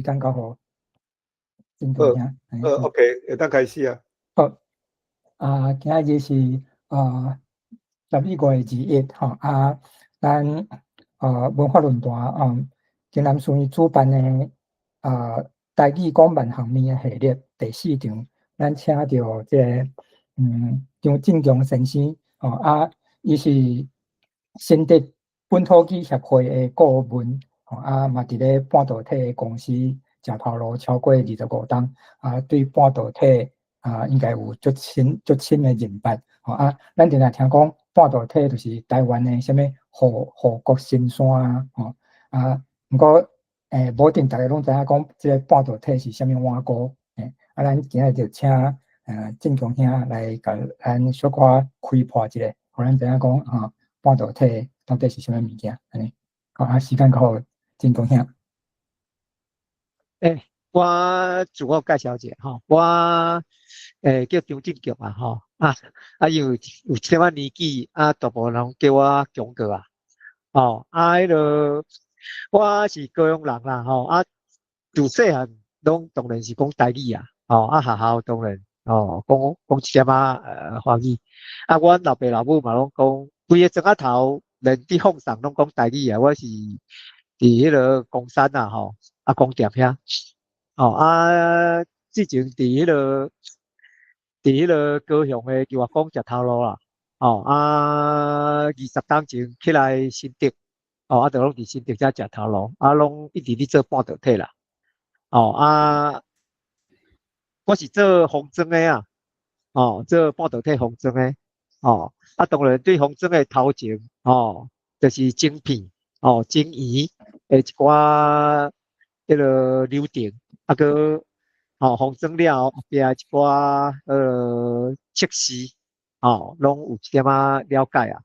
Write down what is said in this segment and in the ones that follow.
間交予進強兄。好，OK，會當開始啊。好，啊，今仔日是12月21吼，啊，咱文化論壇啊，嶺南書院主辦的台語講萬項物的系列第四場，咱請著這个張進強先生，吼，啊，伊是新竹本土語協會的顧問，吼，啊，嘛佇咧半導體公司食頭路超過25冬，啊，對半導體啊，應該有足深足深的認捌，吼，啊，咱定定聽講半導體就是台灣的啥物護國神山啊，吼，啊，毋過無一定逐家攏知影講這个半導體是啥物碗糕，啊，咱今日就請進強兄來共咱小可開破一下，予咱知影講吼半導體到底是啥物物件，按呢，好，啊，時間交予進強兄。我自我介紹一下吼，我叫張進強啊吼，啊因為有一點仔年紀，啊大部分人叫我強哥啊，吼，啊彼个我是高雄人啦吼，啊自細漢攏當然是講台語啊，吼，啊學校當然哦講講一點仔華語，啊阮老爸老母嘛攏講，規个莊仔頭連佇放送攏講台語啊，我是佇彼个岡山啊吼，啊光點遐。哦啊，之前佇彼个高雄的就話講食頭路啦，哦啊，20冬前起來新竹，哦啊，就攏佇新竹遮食頭路，啊，攏一直咧做半導體啦，哦啊，我是做封裝的啊，哦，做半導體封裝的，哦，啊，當然對封裝的頭前，哦，就是晶片，哦，晶圓的一寡彼个流程。啊，閣吼封裝了後壁一寡測試，吼，攏有一點仔了解啊。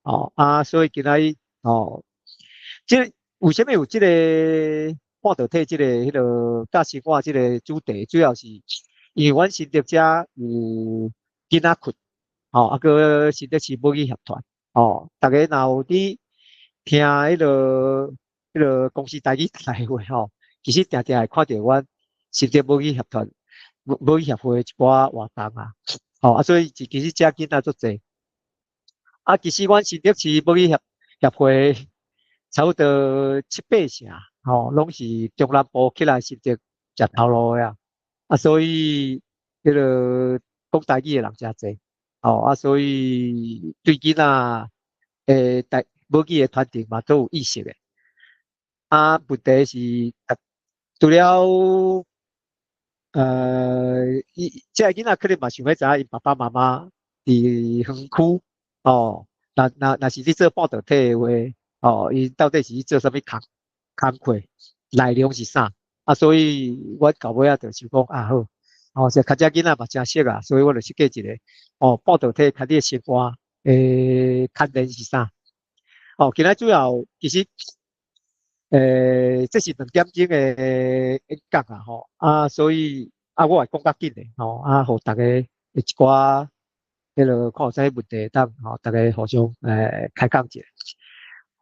哦啊，所以今仔日吼，這為啥物有這個半導體這個彼个佮生活這個主題，主要是因為阮新竹遮有囡仔窟，吼，啊，閣新竹市母語協團，吼，逐家若有佇聽彼个公視台語台的話吼，其實定定會看著阮新竹母語協團、母語協會一寡活動啊，吼啊，所以其實遮囡仔足濟。啊，其實阮新竹市母語協會差不多七八成，吼，攏是中南部起來新竹食頭路的啊，啊，所以彼个講台語的人誠濟，吼啊，所以對囡仔台母語的傳承嘛都有意識的。啊，問題是，除了伊這个囡仔可能嘛想欲知影𪜶爸爸媽媽佇園區，哦，若是咧做半導體的話，哦，𪜶到底是咧做啥物工課，內容是啥？啊，所以阮到尾仔就想講啊好，哦，這較早囡仔嘛誠熟啊，所以我就設計一個，哦，半導體佮你的生活的關聯是啥？哦，今仔主要其實，這是2點鐘的演講啊，吼，啊，所以啊，我會講較緊的，吼，啊，予逐家一寡彼个看有啥物問題會當吼，逐家互相開講一下。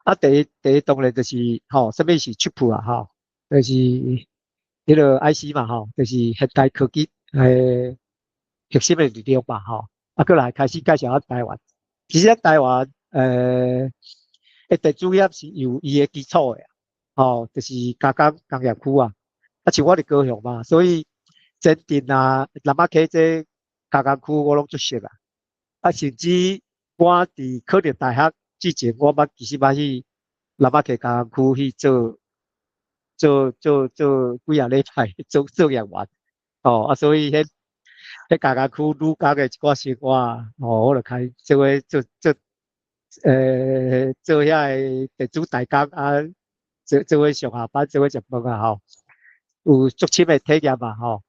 啊，第一當然就是吼，啥物是 chip 啊，吼，就是彼个 IC 嘛，吼，就是現代科技的核心的力量嘛，吼。啊，閣來開始介紹咱台灣。其實咱台灣的電子業是有伊的基礎的，吼，就是加工工業區啊。啊，像我佇高雄嘛，所以前鎮啊、南仔溪這加工區我攏足熟啊。啊，甚至我佇考入大學之前，我捌其實捌去南仔溪加工區去做做做做幾仔禮拜做作業員，吼啊，所以彼加工區女工的一寡生活，吼，我就開做伙做做做遐个電子代工啊，做做伙上下班，做伙食飯啊，吼，有足深的體驗嘛，吼。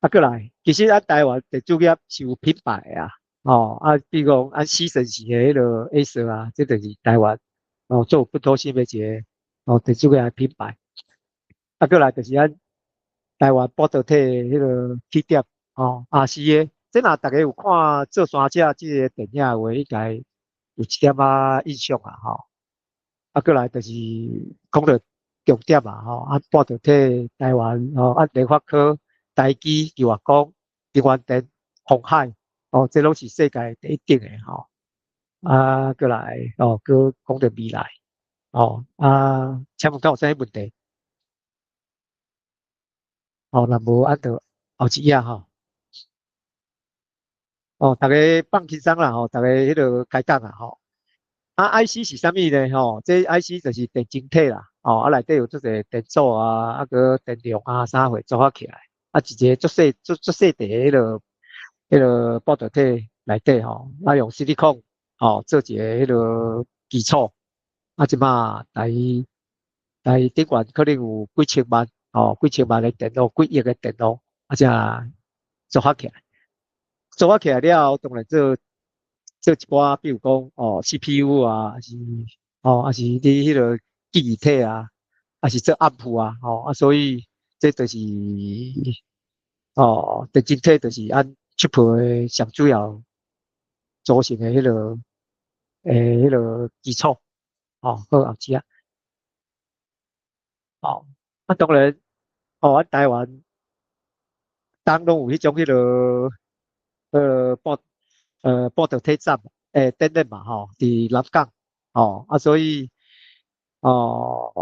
啊，閣來，其實咱台灣電子業是有品牌的啊，吼，啊，比如講，按死神時的彼个 Acer 啊，這就是台灣哦做本土性的一個哦電子業的品牌。啊，閣來就是咱台灣半導體的彼个起點，哦，RCA，這若逐家有看《做山者》這个電影的話，應該有一點仔印象啊，吼。啊，閣來就是講著重點啊吼，啊半導體台灣吼，啊聯發科、台積、日月光、台灣電、鴻海，哦，這攏是世界第一等的吼。啊，閣來哦，閣講著未來，哦，啊，請問敢有啥物問題？哦，若無按就後一頁吼。哦，逐家放輕鬆啦吼，逐家彼落開講啊吼。啊，IC 是啥物呢？吼，這 IC 就是電晶體啦。哦，啊內底有足濟電阻啊，啊閣電容啊，啥貨組合起來，啊一個足細足足細塊彼落半導體內底吼，啊用 silicon 吼做一個彼落基礎。啊，這馬台台頂懸可能有幾千萬，吼，幾千萬的電路，幾億的電路，啊才組合起來。組合起來了後，當然做做一寡，比如講哦，CPU 啊，還是哦，還是佇彼个記憶體啊，還是做 amp 啊，吼啊，所以這就是哦，電晶體就是按 chip 的上主要組成的彼个基礎，哦，好後一啊，哦，啊當然，哦，阮台灣當攏有彼種彼个半導體站，等等嘛吼，佇南港，吼，啊，所以，哦，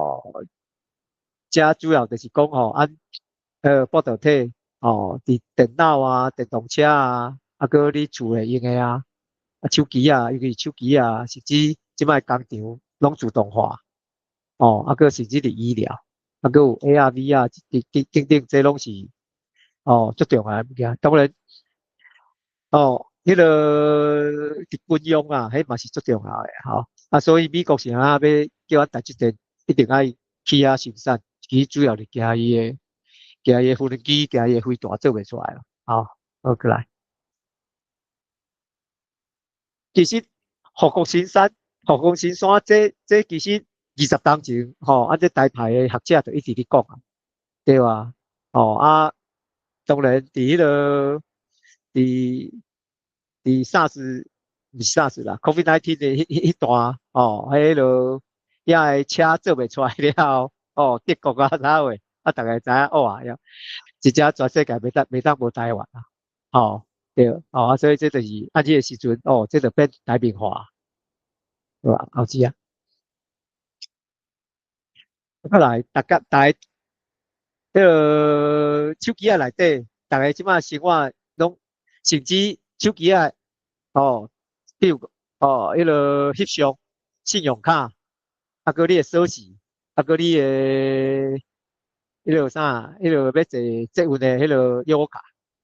遮主要就是講吼，按半導體，哦，佇電腦啊、電動車啊，啊，閣你厝內用的啊，啊，手機啊，尤其手機啊，甚至這擺工廠攏自動化，哦，啊，閣甚至佇醫療，啊，閣有 AR、VR 等等等等，這攏是哦足重要的物件。當然，哦，彼个佇軍用啊，彼嘛是足重要的吼。啊，所以美國是按怎欲叫阮台積電一定愛去遐生產，其實主要是驚伊的無人機、驚伊的飛彈做袂出來咯。好，好過來。其實護國神山，護國神山這其實20冬前吼，啊這台派的學者就一直咧講啊，對吧？吼啊，當然佇彼个佇 SARS 毋是 SARS 啦，COVID-19 的彼段吼，彼落遐个車做袂出來了後，哦，德國啊啥貨，啊，逐家知影哦啊，一隻全世界袂當無台灣啊，吼，對，哦啊，所以這就是啊，這个時陣哦，這就變台面化，對吧？後一啊，過來，逐家逐家，彼个手機仔內底，逐家這馬生活攏甚至手機仔，哦，比如哦，彼个翕相、信用卡，啊，閣你的鎖匙，啊，閣你的彼个啥，彼个欲坐捷運的彼个悠遊卡，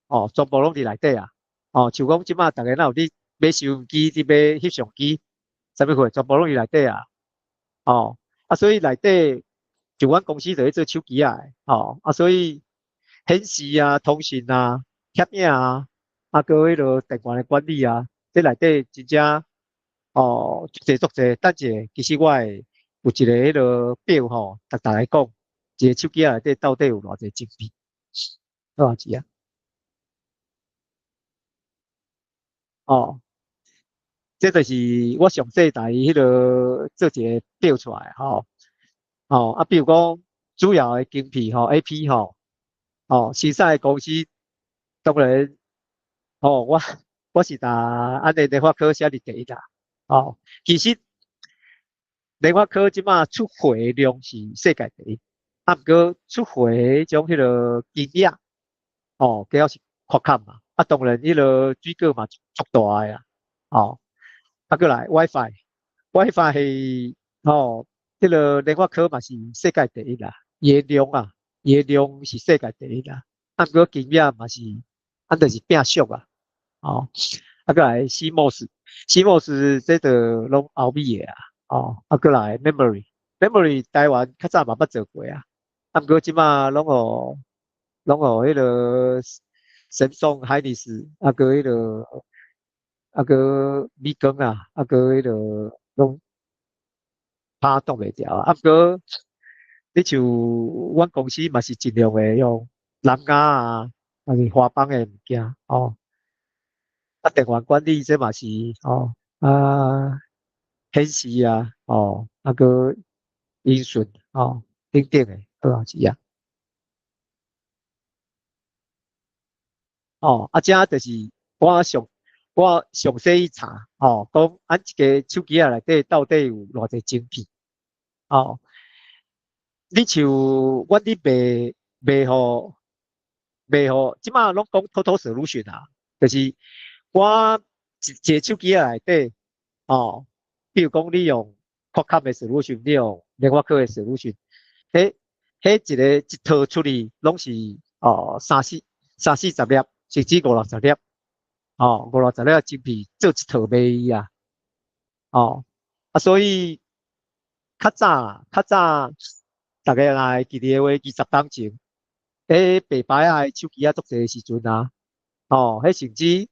哦，全部攏佇內底啊，哦，像講這馬逐家若有咧買收音機、佇買翕相機，啥物貨，全部攏佇內底啊，哦，啊，所以內底像阮公司就咧做手機仔的，吼，啊，所以顯示啊、通訊啊、攝影啊，啊，閣彼个電源的管理啊，這內底真正哦，足濟足濟。等者其實我會有一个彼个表吼，逐逐家講，一個手機仔內底到底有偌濟晶片，多少錢啊？哦，這就是我上細台彼个做一個表出來吼，哦，啊，比如講主要的晶片吼，AP 吼，哦，生產的公司當然，哦，我是共按呢聯發科寫佇第一啦，哦，其實聯發科這馬出貨量是世界第一，啊，毋過出貨彼種彼个金額，哦，主要是擴闊嘛，啊，當然彼个水果嘛足大的啊，哦，啊，閣來 WiFi，WiFi 吼，彼个聯發科嘛是世界第一啦，伊的量啊，伊的量是世界第一啦，啊，毋過金額嘛是，按就是拼俗啊，哦，啊，閣來 CMOS，CMOS 這就攏歐美的啊，哦，啊，閣來 memory，memory 台灣較早嘛捌做過啊，啊，毋過這馬攏予彼个三星、海力士，啊，閣彼个，啊，閣美光啊，啊，閣彼个攏拍擋袂牢啊。啊，毋過你像阮公司嘛是盡量會用南亞啊，抑是華邦的物件，哦。啊，電源管理這嘛是，哦，啊，顯示啊，哦，啊，閣音訊，哦，彼等等的，好是啊。哦，啊，這就是我詳細去查，吼，講按一个手機仔內底到底有偌濟晶片，哦，你像阮咧賣賣予賣予，這馬攏講 total solution 啊，就是我一一个手機仔內底，哦，比如講你用 Qualcomm 的 solution，你用聯發科的 solution，彼一个一套出去攏是哦三四十粒，甚至五六十粒，哦，五六十粒晶片做一套賣伊啊，哦，啊，所以較早較早，逐家若會記得的話，20冬前，彼白牌仔的手機仔足濟的時陣啊，哦，彼甚至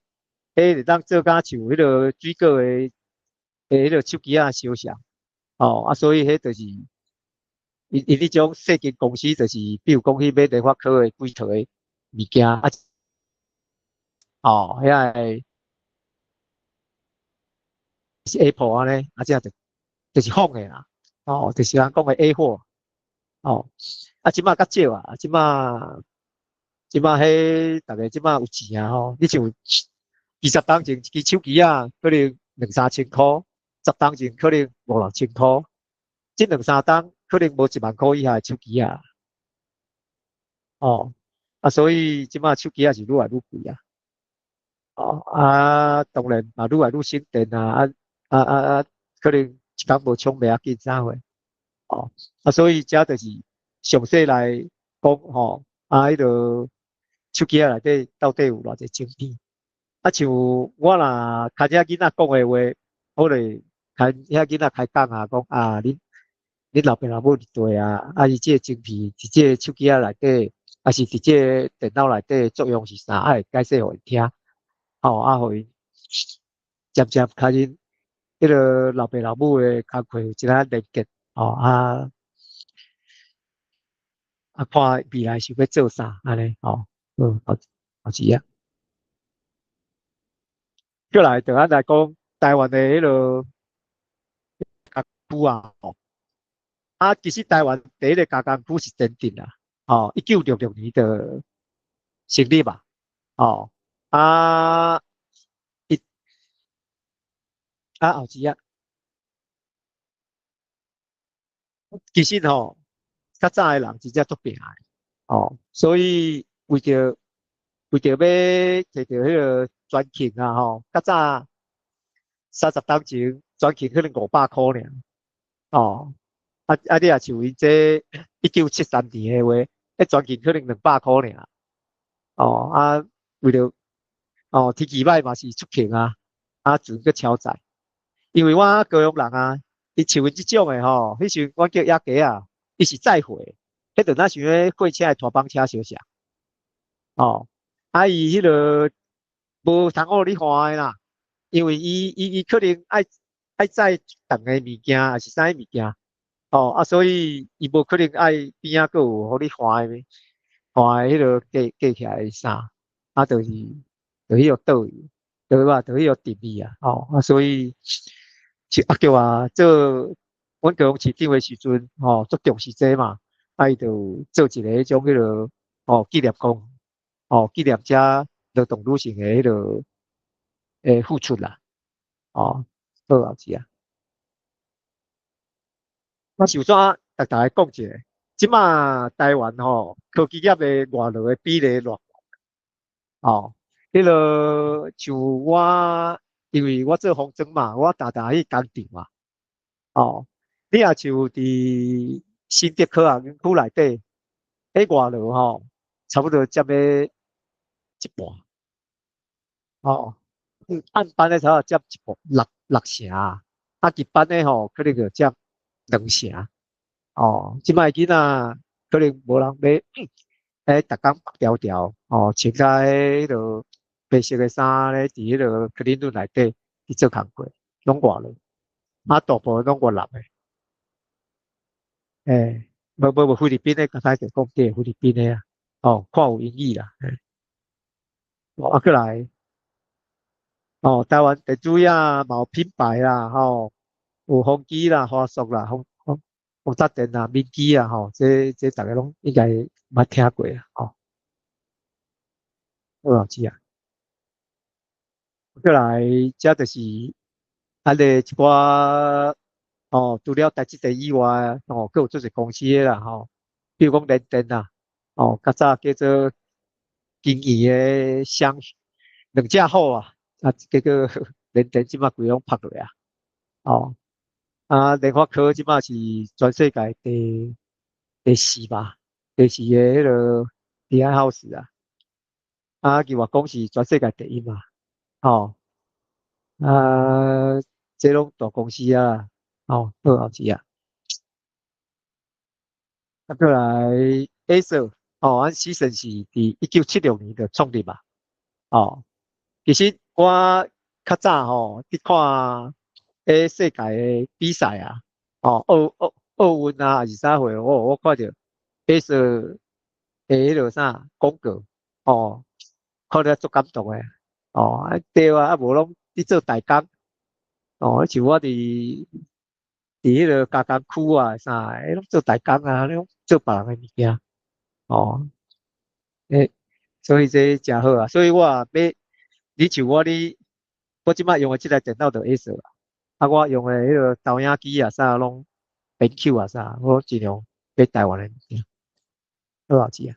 彼會當做甲像彼个水果的彼个手機仔相像，哦，啊，所以彼就是伊伊彼種細間公司，就是比如講去買聯發科的幾套的物件啊，哦，遐个是 Apple 按呢，啊，這就是仿的啦，哦，就是人講的 A 貨，哦，啊，這馬較少啊，這馬彼逐家這馬有錢啊吼，你像20冬前一支手機仔可能兩三千箍，10冬前可能五六千箍，這兩三冬可能無1萬箍以下的手機仔，哦，啊，所以這馬手機仔是愈來愈貴啊，哦，啊，當然嘛愈來愈省電啊，啊啊啊啊，可能一工無充袂要緊啥貨，哦，啊，所以這就是詳細來講吼，啊，彼个手機仔內底到底有偌濟晶片？啊，像我若牽遐囡仔講的話，我就牽遐囡仔開講啊，講啊，恁老爸老母佇佗啊，啊，伊這个晶片佇這个手機仔內底，抑是佇這个電腦內底作用是啥，愛解釋予𪜶聽，吼，啊，予𪜶漸漸開始彼个老爸老母的工課有一寡連結，吼，啊，啊，看未來想欲做啥按呢，吼，好，好是啊。過來就咱來講台灣的彼个加工區啊，吼，啊，其實台灣第一个加工區是前鎮啦，吼，1966年就成立嘛，吼，啊，伊啊後時啊，其實吼，較早的人真正足拚的，哦，所以為著欲摕著彼个全勤啊，吼，較早30冬前全勤可能500箍爾，哦，啊啊，你若像𪜶這1973年的話，彼全勤可能200箍爾，哦，啊，為著哦天氣歹嘛是出勤啊，啊，船閣超載，因為我高雄人啊，伊像𪜶這種的吼，彼時陣阮叫野雞仔，伊是載貨，彼就若像彼貨車的拖板車相像，哦，啊，伊彼个無通予你換的啦，因為伊可能愛載重的物件，抑是啥物件，哦，啊，所以伊無可能愛邊仔閣有予你換的換的彼个架起來的衫，啊，就是就彼個倒去，對吧？就彼個定義啊，哦，啊，所以是啊，叫我做阮高雄市長的時陣，吼，足重視這嘛，啊，伊就做一個彼種彼个吼紀念館，吼紀念遮勞動女性的彼个付出啦，哦，好啊，是啊。我首先逐大家講一下，這馬台灣吼科技業的外勞的比例偌懸，哦，彼个像我，因為我做縫裝嘛，我定定去工廠嘛，哦，你若像佇新竹科學園區內底，彼外勞吼，差不多佔欲一半，哦，暗班的差不多佔一半，六成，啊，日班的吼可能就佔2成，哦，這擺囡仔可能無人欲，逐工白條條，哦，穿甲彼个白色的衫咧，佇彼个克林頓內底去做工課，攏外勞，啊，大部分攏越南的，欸，無無無菲律賓的，剛才就講過菲律賓的啊，哦，看有英語啦，欸，哦，啊，閣來，哦，台灣電子業嘛有品牌啦，吼，有宏碁啦、華碩啦、宏宏宏達電啊、明基啊，吼，這逐家攏應該捌聽過啊，吼。好啊，是啊。過來，這就是咱的一寡哦，除了台積電以外，哦，閣有足濟公司的啦，吼，比如講聯電啊，哦，較早叫做金魚的雙兩隻虎啊，啊，結果聯電這馬規攏拍落啊，哦，啊，聯發科這馬是全世界第四吧，第四個彼个 design house 啊，啊，據我講是全世界第一嘛，吼，啊，這攏大公司啊，吼，好後是啊。啊，過來 Acer，哦，阮時辰是佇1976年就創立嘛，哦，其實我較早吼佇看彼世界的比賽啊，哦，奧運啊，還是啥貨，我看著 Acer 的彼个啥廣告，哦，看了足感動的，哦，啊對啊，啊無攏佇做代工，哦，像我佇彼个加工區啊啥，彼攏做代工啊，攏做別人的物件，哦，欸，所以這誠好啊，所以我也買，你像我咧，我這擺用的這台電腦就 Acer 啊，啊，我用的彼个投影機啊啥攏 BenQ 啊啥，我盡量買台灣的物件，好啊，是啊。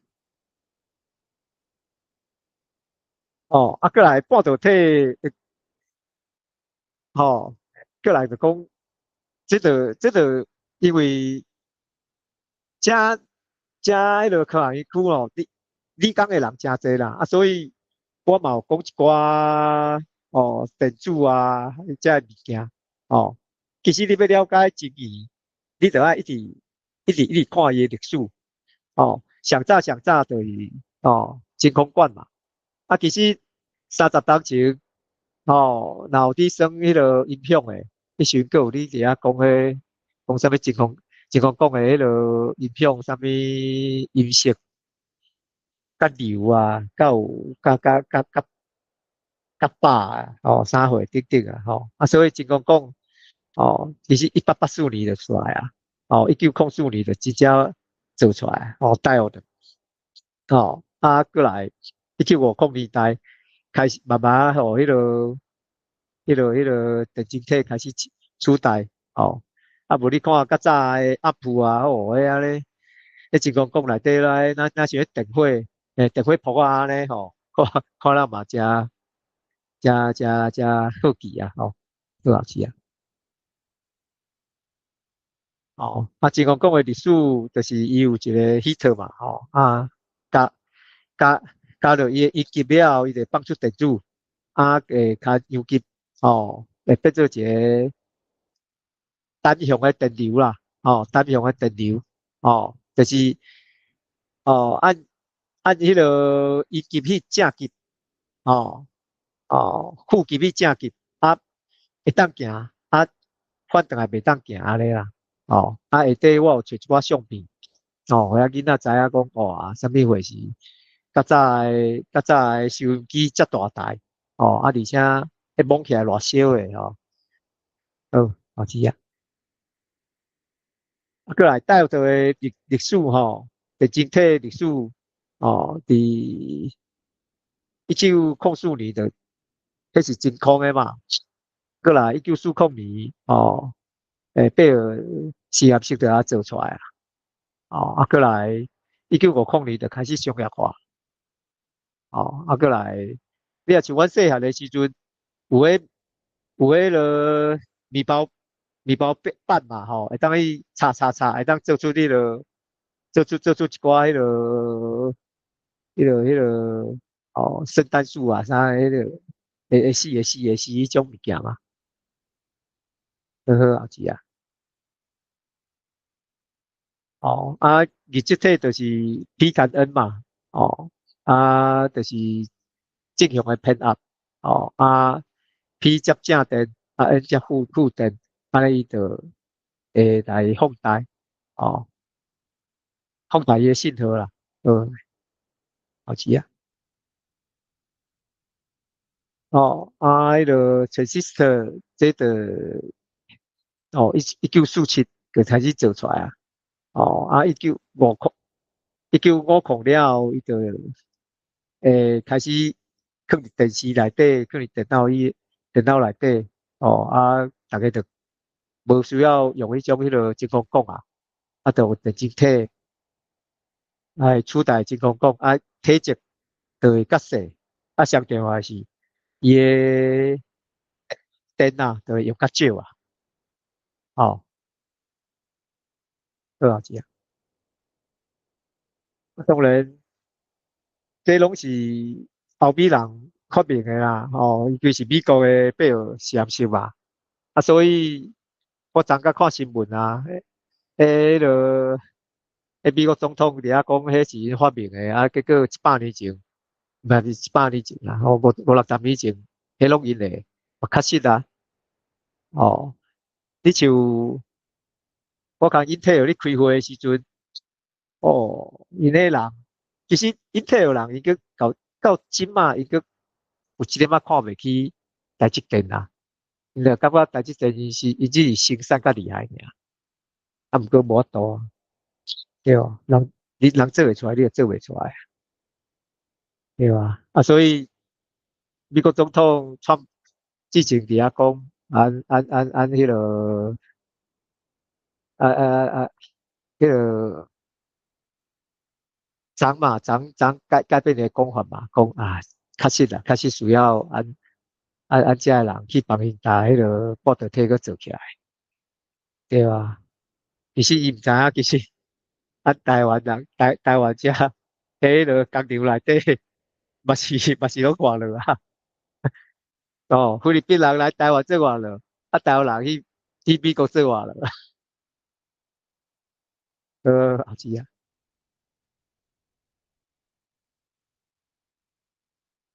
哦，啊，過來半導體，吼，過來就講，這個因為遮遮彼个科學園區哦，理工的人誠濟啦，啊，所以我嘛有講一寡哦電子啊遮的物件，哦，其實你欲了解晶圓，你著愛一直一直一直看伊的歷史，哦，上早上早就是哦真空管嘛，啊，其實30冬前，哦，若有佇耍彼个音響的，彼時陣閣有你佇遐講彼講啥物真空管的彼个音響，啥物音色，較流啊，較有較較較較較飽啊，哦，啥貨等等啊，吼，啊，所以真空管，哦，其實1884年就出來啊，哦，1904年就直接做出來，哦，大學的，哦，啊，過來1950年代開始慢慢吼，彼个電晶體開始取代，哦，啊，無你看較早的鴨脯啊，哦，彼按呢，彼真空管內底咧，若像彼電火，電火泡仔按呢吼，看看了嘛誠誠誠誠好奇啊，吼，好啊是啊。哦，啊，真空管的歷史就是伊有一個 heater 嘛，吼，啊，加加加落伊的陰極了後，伊就放出電子，啊，會較陽極，哦，會變做一個單向的電流啦，哦，單向的電流，哦，就是，哦，按彼个陰極去正極，哦，哦，負極去正極，啊，會當行，啊，反轉來袂當行按呢啦。哦，啊，下底我有揣一寡相片，哦，予遐囡仔知影講，哇，啥物貨是較早的較早的收音機遮大台，哦，啊，而且彼摸起來偌燒的吼，好，開始啊。啊，過來帶到的歷史吼，電晶體歷史，哦，佇1904年就，彼是真空的嘛，過來1940年，哦，貝爾實驗室就遐做出來啊，哦，啊，過來1950年就開始商業化，哦，啊，過來，你若像阮細漢的時陣，有彼个麵包板嘛，吼，會當去擦擦擦，會當做出彼个，做出一寡彼个，哦，聖誕樹啊，啥彼个，會死彼種物件嘛，好好後是啊。哦，啊，異質體就是 P 跟 N 嘛，哦，啊，就是正向的偏壓，哦，啊，P 接正電，啊，N 接負電，按呢伊就會來放大，哦，放大伊的信號啦，好是啊。哦，啊，彼个 transistor 這就，哦，1947就開始做出來啊。哦，啊，1950了後，伊就開始囥佇電視內底，囥佇電腦內底，哦，啊，逐家就無需要用彼種彼個真空管啊，啊，就用電晶體來取代真空管，啊，體積就會較細，啊，上重要的是伊的電啊，就會用較少啊，哦，好啊，是啊。當然，這攏是歐美人發明的啦，吼，尤其是美國的貝爾實驗室嘛，啊，所以我昨昏看新聞啊，彼個美國總統佇遐講，彼是𪜶發明的，啊，結果100年前，毋是100年前啦，吼，五六十年前，彼攏𪜶的，嘛確實啊，哦，你像我共英特爾咧開會的時陣，哦，𪜶彼人其實英特爾人伊閣到這馬伊閣有一點仔看袂起台積電啦，𪜶就感覺台積電𪜶只是生產較厲害爾，啊，毋過無法度啊，對無？人你人做會出來，你就做袂出來，對吧？啊，所以美國總統川之前佇遐講，按按按按彼個，啊啊啊啊，彼個。昨嘛，昨昨改變伊講法嘛，講啊，確實啦，確實需要按按按遮的人去幫𪜶共彼個半導體閣做起來，對吧？其實伊毋知影，其實啊，台灣人台灣遮佇彼個工廠內底，嘛是攏活落啊。哦，菲律賓人來台灣做活路，啊，台灣人去美國做活路。是啊。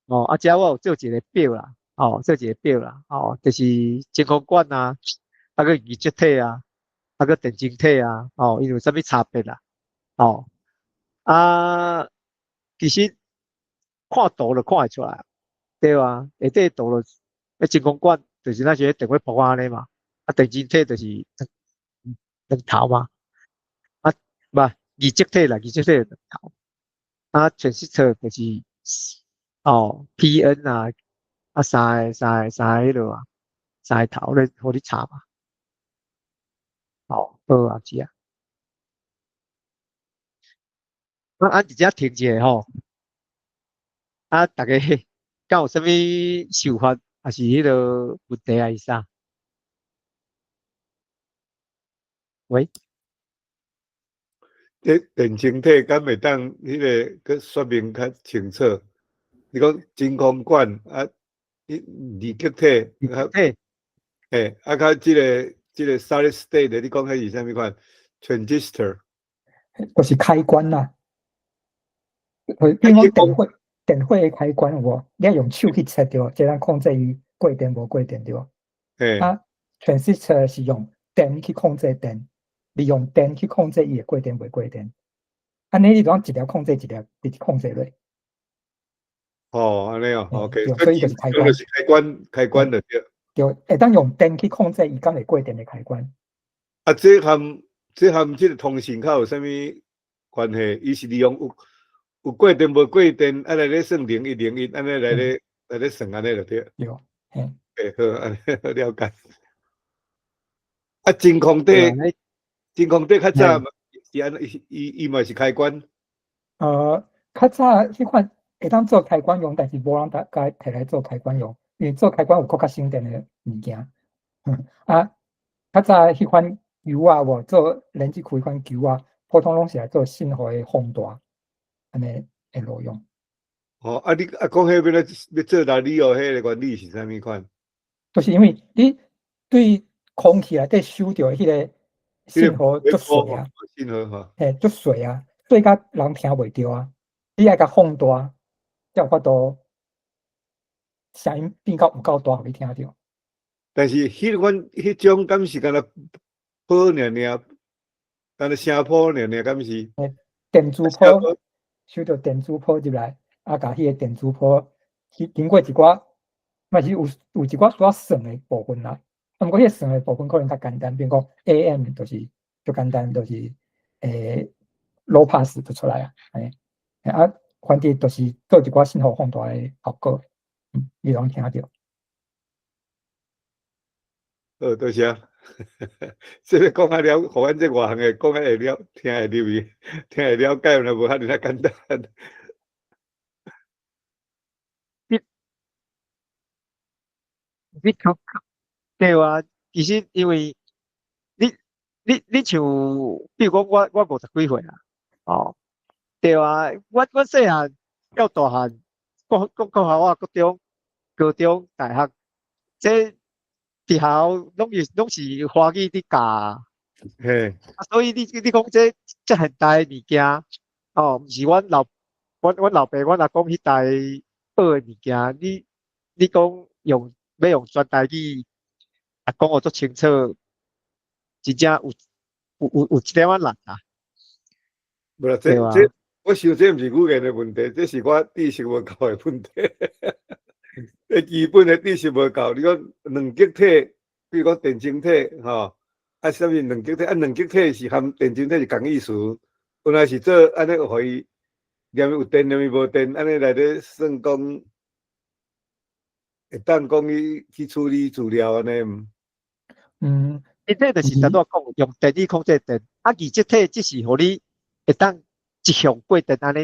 哦，啊，遮我有做一個表啦，哦，做一個表啦，哦，就是真空管啊，啊閣二極體啊，啊閣電晶體啊，哦，伊有啥物差別啦？哦，啊，其實看圖就看會出來，對啊，下底圖就，彼真空管就是若像電火泡按呢嘛，啊，電晶體就是兩頭嘛，啊，無二極體啦，二極體兩頭，啊，transistor 就是。哦，PN 啊，啊，三個彼落啊，三個頭咧，予你插嘛。好，好啊，是啊。啊，啊，佇遮停一下吼。啊，逐家敢有啥物想法，抑是彼个問題抑是啥？喂？這電晶體敢會當彼個閣說明較清楚？你講真空管啊，二極體，啊，嘿，啊，較這個 solid state 的，你講彼是啥物款？transistor，就是開關啦。比如講電火的開關有無？你愛用手去切對無？才能控制伊過電無過電對無？啊，transistor 是用電去控制電，利用電去控制伊會過電袂過電。按呢你就講一粒控制一粒，直直控制落。哦，按呢哦，OK，所以就是開關，就是開關，開關就對。對，會當用電去控制伊敢會過電的開關。啊，這和這個通訊較有啥物關係？伊是利用有過電無過電，啊來咧算0101，按呢來咧算按呢就對。對，嘿。欸，好，按呢了解。啊，真空體，真空體較早是按伊嘛是開關。較早彼款會當做開關用，但是無人共提來做開關用，因為做開關有閣較省電的物件。啊，較早彼款球仔無做連接開款球仔，普通攏是來做信號的放大，按呢會路用。哦，啊你啊講彼欲來欲做 radio 彼个原理是啥物款？就是因為你對空氣內底收著彼個信號足細啊，信號吼，嘿，足細啊，細甲人聽袂著啊，你愛共放大，才有法度聲音變到有夠大，予你聽著。但是彼款彼種敢是敢若波爾爾，敢若聲波爾爾，敢是？嘿，電磁波收著電磁波入來，啊，共彼個電磁波去經過一寡，嘛是有一寡需要算的部分啦。啊，毋過彼個算的部分可能較簡單，比如講 AM 就是足簡單，就是 low pass 就出來啊，欸，啊，反正就是做一寡信號放大的效果，你攏聽著。好，多謝。這个講啊了，予阮這外行的講啊會了，聽會入去，聽會了解，若無遐爾仔簡單。你講對啊，其實因為你像，比如講我50幾歲啊，哦，對啊，我細漢到大漢，國校啊，國中、高中、大學，這佇學校攏是華語佇教，啊，所以你講這現代的物件，哦，毋是阮老爸、阮阿公彼代學的物件，你講欲用全台語，啊，講予足清楚，真正有一點仔難啊。無啦，這我想這毋是語言的問題，這是我知識無夠的問題。這基本的知識無夠，你講兩極體，比如講電晶體，吼，啊，啥物兩極體？啊，兩極體是含電晶體是仝意思，本來是做按呢，予伊連有電，連伊無電，按呢來咧算講，會當講伊去處理資料按呢毋？電體就是頭拄仔講用電力控制電，啊，二極體只是予你會當一向過電按呢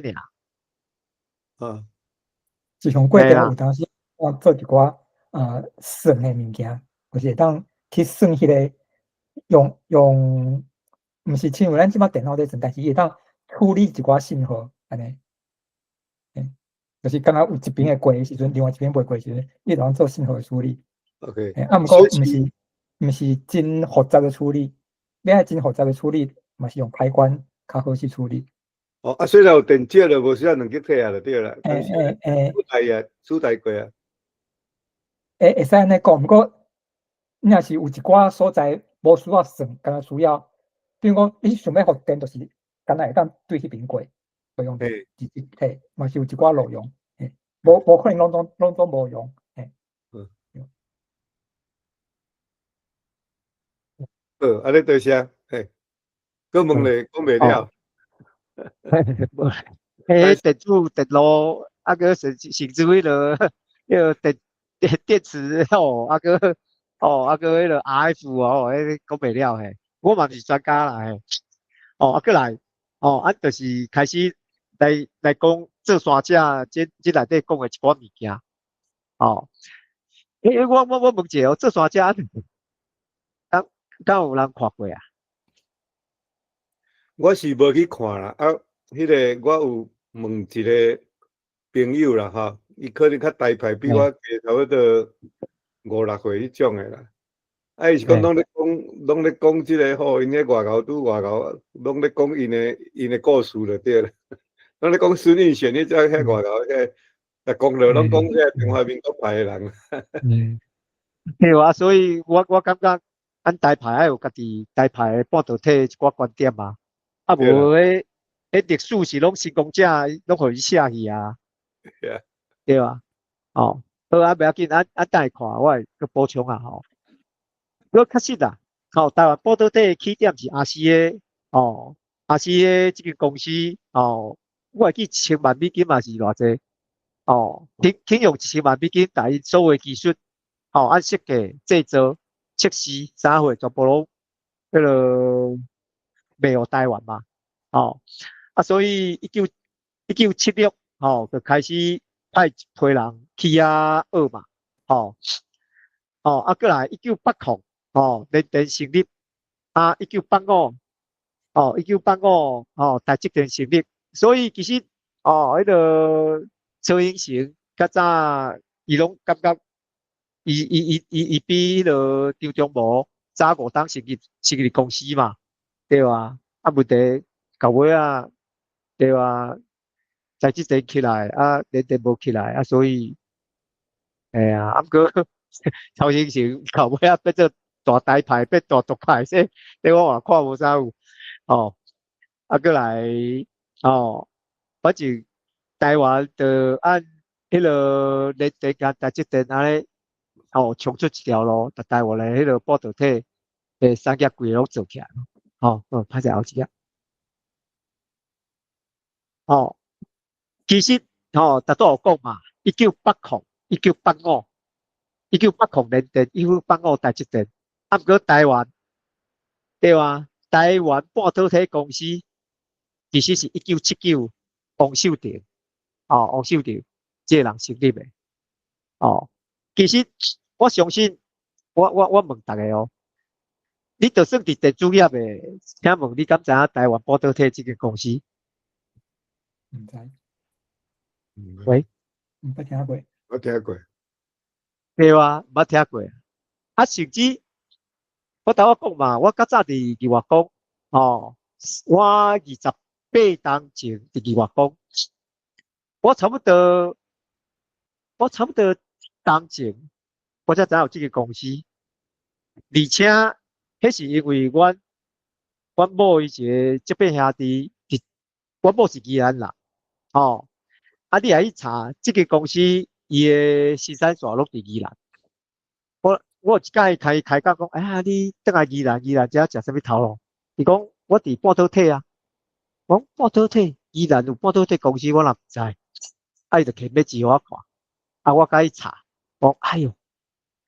爾。一向過電有當時我做一寡算的物件，就是會當去算彼个用，毋是親像咱這擺電腦咧算，但是伊會當處理一寡信號按呢。就是敢若有一邊會過的時陣，另外一邊袂過的時陣，伊會當做信號的處理。 啊，毋過毋是真複雜的處理，欲愛真複雜的處理，嘛是用開關較好去處理。哦，啊，雖然有電池就無需要兩極體啊，就對啦。取代啊，取代過啊。會使按呢講，毋過你若是有一寡所在無需要算，敢若需要，比如講你想欲予電，就是敢若會當對彼邊過，會用二極體，嘛是有一寡路用，無可能攏總無用，嘿。好，按呢多謝，嘿，閣問咧，講袂了。無，彼電子電路，啊閣甚至彼个電池吼，啊閣哦，啊閣彼个 RF 哦，彼個講袂了嘿。我嘛毋是專家啦嘿。哦，啊閣來，哦，啊就是開始來講做山者，這內底講的一寡物件。哦，欸，我問一下哦，做山者，敢有人看過啊？我是無去看啦，啊，彼个我有問一個朋友啦，吼，伊可能較大牌，比我低差不多五六歲彼種的啦。啊，伊是講攏咧講這个吼，𪜶咧外口拄外口，攏咧講𪜶的故事就對了。攏咧講孫運璿，你知遐外口遐，啊，講落攏講遐中華民國派的人。嗯，對啊，所以我感覺，咱台派愛有家己台派的半導體一寡觀點啊。啊，無彼歷史是攏成功者，攏予伊寫去啊。對啊。哦，好啊，袂要緊，啊啊，等下看，我會閣補充啊吼。閣確實啊，吼，台灣半導體的起點是 RCA，哦，RCA 這間公司，哦，我會記1000萬美金嘛是偌濟，哦，肯用1000萬美金，共𪜶所有技術，吼，按設計、製造、測試，啥貨全部攏彼个賣予台灣嘛，吼，啊，所以1976，吼，就開始派一批人去遐學嘛，吼，哦，啊，閣來1980，吼，聯電成立，啊，一九八五，哦，一九八五，吼，台積電成立，所以其實，哦，彼个曹興誠較早伊攏感覺，伊比彼个張忠謀早5冬成立公司嘛，對啊，啊問題到尾仔，對啊，台積電起來，啊聯電無起來，啊所以，嘿啊，啊毋過曹興誠到尾仔變做大台派，變大獨派，這我嘛看無啥有，吼，啊閣來，吼，反正台灣就按彼个聯電佮台積電按呢，吼，衝出一條路，佇台灣的彼个半導體的產業規个攏做起來，吼，好，歹勢後一頁。哦，其實吼，頭拄有講嘛，1980、1985、1980聯電，1985台積電，啊，毋過台灣，對啊，台灣半導體公司其實是1979王秀婷，哦，王秀婷這個人成立的，哦，其實我相信，我問逐家哦，你就算佇電子業的，請問你敢知影台灣半導體這間公司？毋知。喂，毋捌聽過。我聽過。對啊，毋捌聽過。啊，甚至我頭仔講嘛，我較早佇日月光，哦，我28冬前佇日月光，我差不多冬前，我才知影有這個公司，而且彼是因為阮某伊一個這邊兄弟，阮某是宜蘭人，哦，啊，你若去查這個公司，伊的生產線攏佇宜蘭。我有一擺共伊開講講，哎呀，你轉來宜蘭，宜蘭遮食啥物頭路？伊講我佇半導體啊。我講半導體，宜蘭有半導體公司，我若毋知。啊，伊就摕欲予我看，啊，我共伊查，講哎喲，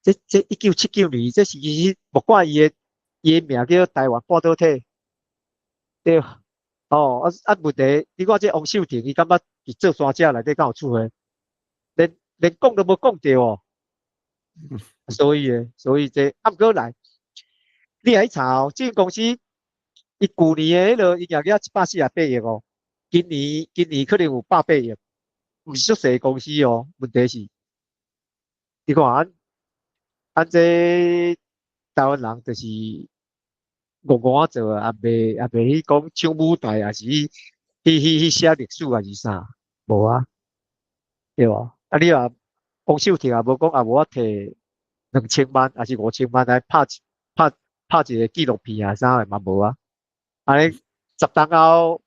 這1979年，這是其實莫管伊的名叫台灣半導體，對，哦，啊啊問題，你看這王秀婷，伊感覺佇做山遮內底敢有厝的，連講都無講著哦。所以這啊，毋過來，你來查哦，這間公司，伊舊年的彼個營業額148億哦，今年可能有180億，毋是足細公司哦。問題是，你看按按這台灣人就是戇戇仔做啊，也袂去講搶舞台，抑是去寫歷史，抑是啥？無啊，對無？啊，你若王秀婷也無講，也無我提2000萬，抑是5000萬來拍一個紀錄片啊，啥的嘛無啊。按呢10冬後，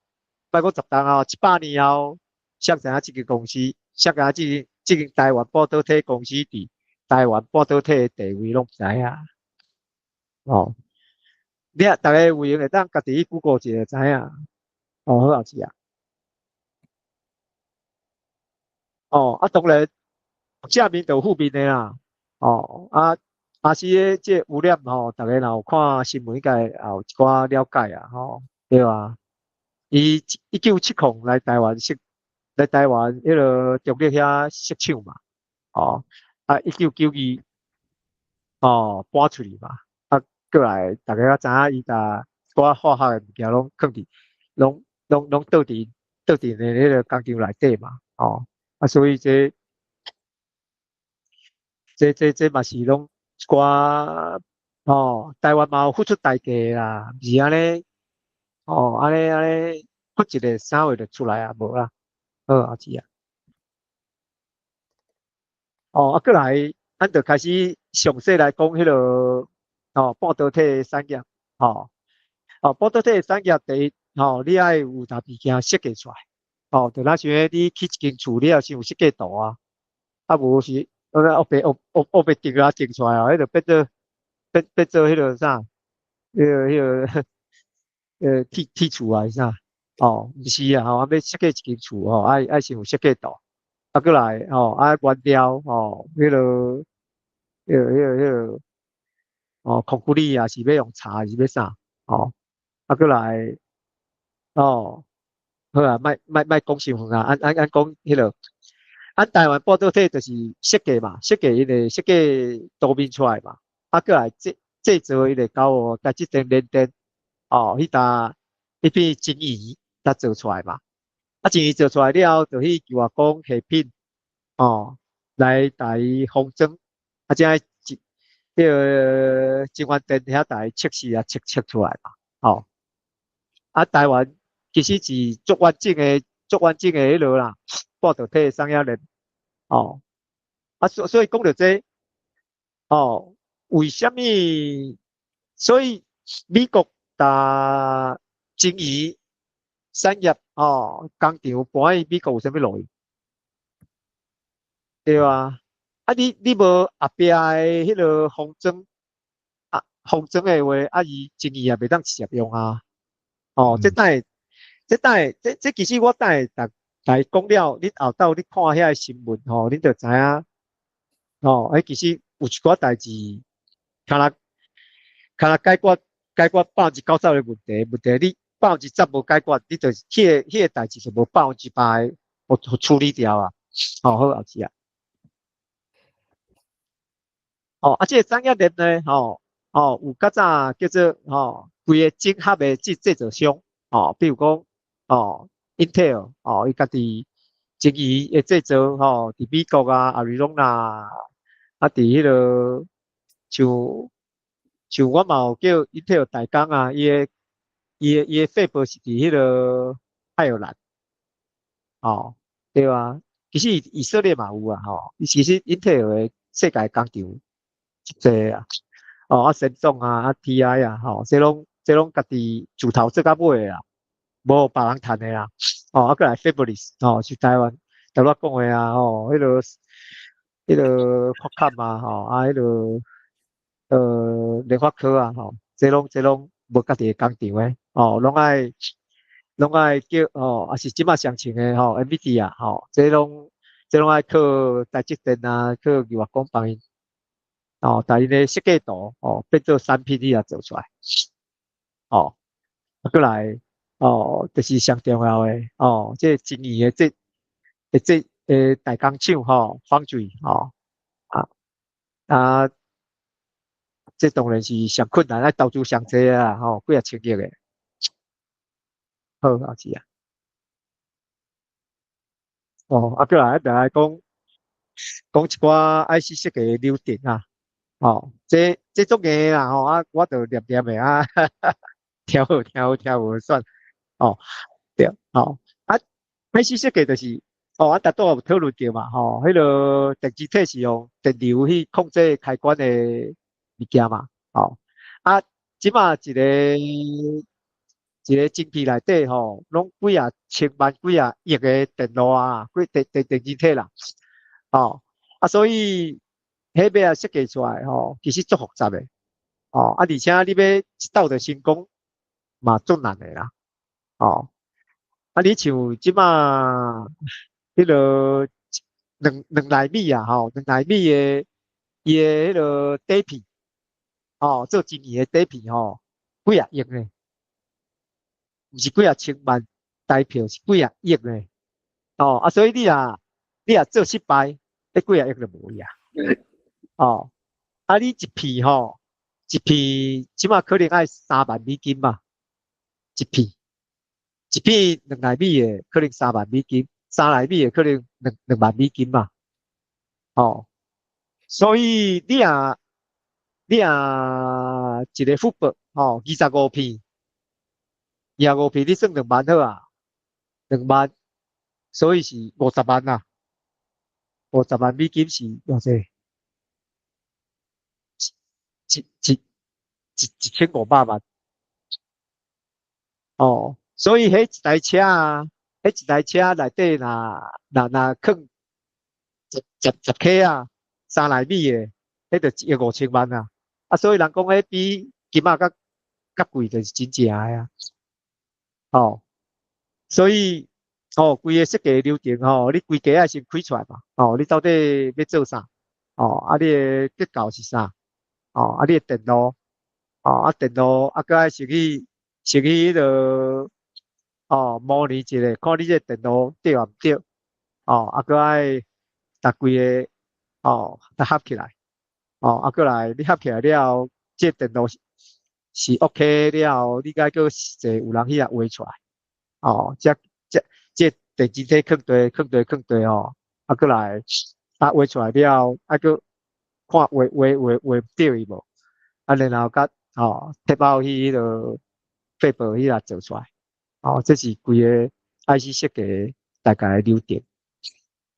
莫講10冬後，100年後，誰知影這間公司，誰知影這間台灣半導體公司佇台灣半導體的地位攏毋知影。哦，你啊，逐家有閒會當家己去 Google 一下就知影。哦，好啊，是啊。哦，啊，當然，正面就有負面的啦。哦，啊，阿是的這個污染吼，逐家若有看新聞，應該也有一寡了解啊，吼，對啊。伊1970來台灣設，來台灣彼個中壢遐設廠嘛，哦，啊，1992，哦，搬出去嘛，啊，過來逐家較知影伊共一寡化學的物件攏囥佇，攏倒佇的彼個工廠內底嘛，哦，啊，所以這嘛是攏一寡，哦，台灣嘛有付出代價啦，毋是按呢，哦，按呢，付一個啥貨就出來啊，無啦，好阿姊啊。哦，啊，過來，咱就開始詳細來講彼個，哦，半導體的產業，哦，哦，半導體的產業第一，吼，你愛有逐物件設計出來，哦，就若像你起一間厝，你也先有設計圖啊，啊無是，烏白定啊定出來啊，彼就變做彼個啥，彼個鐵厝啊是啥？哦，毋是啊，吼，啊欲設計一間厝吼，愛先有設計圖，啊，過來吼，啊原料吼，彼個，哦，控骨力啊，是欲用柴還是欲啥？哦，啊，過來，哦，好啊，莫講傷遠啊，按講彼個，按台灣半導體就是設計嘛，設計伊個設計圖面出來嘛，啊，過來製造伊個交予台積電、聯電，哦，彼搭彼片晶圓才做出來嘛，啊，晶圓做出來了後，就去求外講下品，哦，來共伊封裝，啊，才去彼個金源電遐共伊測試啊，測出來嘛，哦，啊，台灣其實是足完整的彼落啦，半導體產業鏈，哦，啊，所以講著這個，哦，為啥物？所以美國共晶圓產業哦，工廠搬去美國有啥物路用？對啊，啊你無後壁的彼個封裝，啊封裝的話，啊伊晶圓也袂當直接用啊。哦，這等下這等下，這其實我等下逐逐講了，恁後斗你看遐个新聞吼，恁就知影，吼，彼其實有一寡代誌，敢若解決90%的問題，問題你10%無解決，你就彼個代誌就無100%的予處理掉啊。吼，好，後一頁。哦，啊，這個產業鏈呢，吼，哦，有較早叫做吼，規个整合的製造商，哦，比如講，哦，Intel，哦，伊家己晶圓的製造，吼，佇美國啊，亞利桑那，啊，佇彼个像我嘛有叫 Intel 代工啊，伊的 fab 是佇彼个愛爾蘭，哦，對啊，其實以色列嘛有啊，吼，伊其實 Intel 的世界工廠足濟啊，哦，啊，神創啊，啊，TI 啊，吼，這攏家己自頭做到尾啊，無別人趁的啦，哦，啊，閣來 Fabless，吼，是台灣頭拄仔講的啊，吼，彼個擴坎啊，吼，啊，彼個聯發科啊，吼，這攏無家己的工廠的，哦，攏愛叫，吼，啊是這馬上穿的吼，NVIDIA 吼，這攏愛靠台積電啊，靠日月光幫𪜶，哦，共𪜶的設計圖，哦，變做產品你來做出來，哦，啊，閣來，哦，就是上重要的，哦，這個晶圓的這代工廠吼，foundry 吼，啊，這當然是上困難，愛投資上濟啊，吼，幾仔千億的。好，後一頁。哦，啊，閣來，來講講一寡 IC 設計的流程啊，哦，這足硬啦，吼，啊，我就念念的啊，聽好聽好聽無算，哦，對，吼，啊，IC 設計就是，哦，啊，頭拄有討論著嘛，吼，彼个電子體是用電流去控制開關的物件嘛，吼，啊，這馬一個晶片內底吼，攏幾仔千萬、幾仔億个電路啊，幾電子體啦，吼，啊，所以彼欲仔設計出來吼，其實足複雜的，哦，啊，而且你欲一鬥就成功，嘛足難的啦，哦，啊，你像這馬彼个2納米啊，吼，2納米的伊的彼个底片，哦，做晶圓的底片吼，幾仔億呢？毋是幾仔千萬台票，是幾仔億呢？哦，啊，所以你若做失敗，彼幾仔億就無去啊。哦，啊，你一片吼，一片這馬可能愛3萬美金嘛，一片，一片2納米的可能3萬美金，3納米的可能2萬美金嘛。哦，所以你若一個 football 吼，25片。25片你算2萬好啊，2萬，所以是50萬啊，50萬美金是偌濟？一一一1500萬。哦，所以彼一台車啊，彼一台車內底若囥10 K 啊，3納米的，彼就1億5千萬啊。啊，所以人講彼比金仔閣貴，就是真正的啊。哦，所以哦，規個設計流程吼，你規家愛先開出來嘛。哦，你到底欲做啥？哦，啊，你的結構是啥？哦，啊，你的電路，哦，啊，電路啊，閣愛先去彼个，哦，模擬一下，看你這個電路對抑毋對？哦，啊，閣愛逐規个，哦，共合起來。哦，啊，閣來你合起來了後，這個電路是 OK 了後，你該閣實際有人去共畫出來。哦，這電子體囥佇囥佇囥佇吼，啊，閣來啊畫出來了後，啊，閣看畫畫對去無？啊，然後佮吼 tape out 去彼个 fab 彼下做出來。哦，這是規個 IC 設計大概的流程。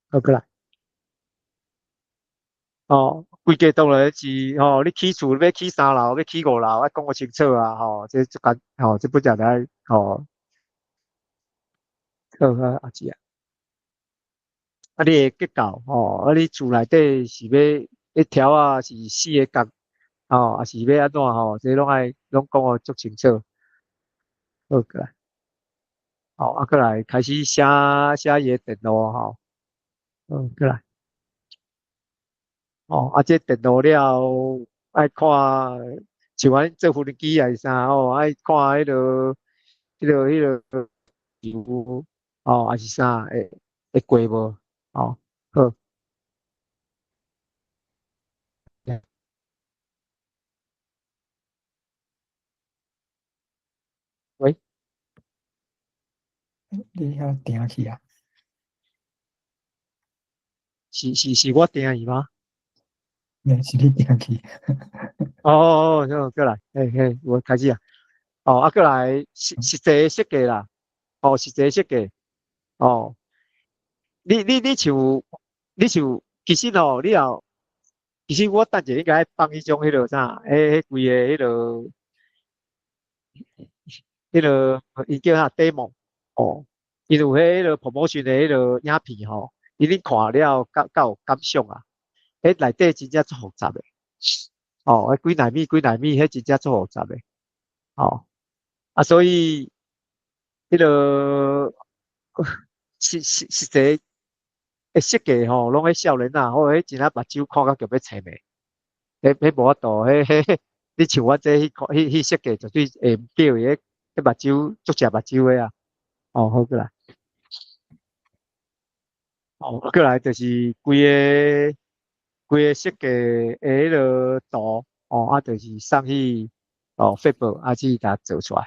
好，閣來。哦，規家當然是吼，你起厝欲起三樓，欲起五樓，愛講予清楚啊！吼，這足簡吼，這本來就愛吼。好啊，阿姊啊，啊，你的結構吼，啊，你厝內底是欲一條仔是四个角，吼，抑是欲按怎吼？這攏愛攏講予足清楚。好，閣來。哦，啊，閣來開始寫寫伊的電路吼，閣來，哦，啊，這電路了後愛看，像阮做無人機還是啥吼，愛看彼個油，哦，還是啥會過無？哦，好。喂？你遐定去啊？是我定去嗎？沒，是你定去。哦哦哦，好，閣來，嘿嘿，我開始啊。哦，啊，閣來實際設計啦，哦，實際設計，哦，你像，其實吼，你若，其實我等下應該放彼種彼個啥，彼規個彼個，伊叫啥 demo，哦，伊有彼個 promotion 的彼個影片吼，伊你看了較有感想啊，彼內底真正足複雜的，哦，彼幾納米幾納米，彼真正足複雜的，哦，啊，所以彼個實際的設計吼，攏彼少年仔，吼，彼真正目睭看甲強欲青的，彼無法度，彼你像阮這彼看彼設計絕對會毋對，彼目睭足食目睭的啊，哦，好閣來，哦，閣來就是規個設計的彼個圖，哦，啊，就是送去哦，Fab 啊，去共做出來，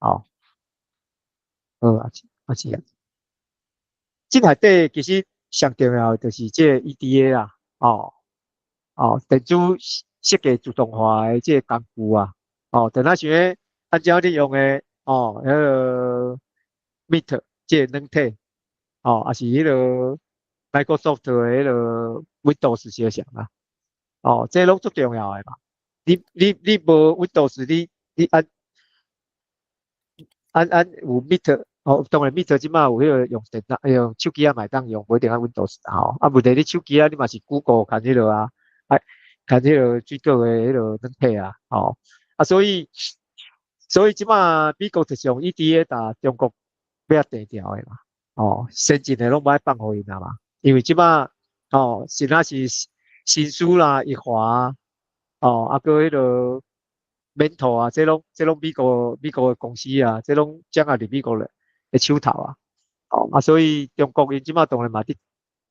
哦，好，啊是啊是啊，這內底其實上重要的就是這個 EDA 啦，哦，哦，電子設計自動化的這個工具啊，哦，就若像彼按照你用的，哦，彼個 Meet 這個軟體，哦，抑是彼個 Microsoft 的彼個 Windows 相像啊，哦，這攏足重要的嘛。你無 Windows，你按有 Meet，哦，當然 Meet 這擺有彼個用電腦、用手機仔嘛會當用，無一定愛 Windows 吼。啊，問題你手機仔你嘛是 Google 共彼落啊，啊，共彼個水果的彼個軟體啊，吼。啊，所以這擺美國就是用 EDA 共中國欲綴掉的嘛，哦，先進的攏無愛放予𪜶啊嘛，因為這擺哦，是若是新思啦、翊華，哦，啊，閣彼個 Mentor 啊，這攏美國的公司啊，這攏掌握佇美國的手頭啊，哦，啊，所以中國𪜶這擺當然嘛佇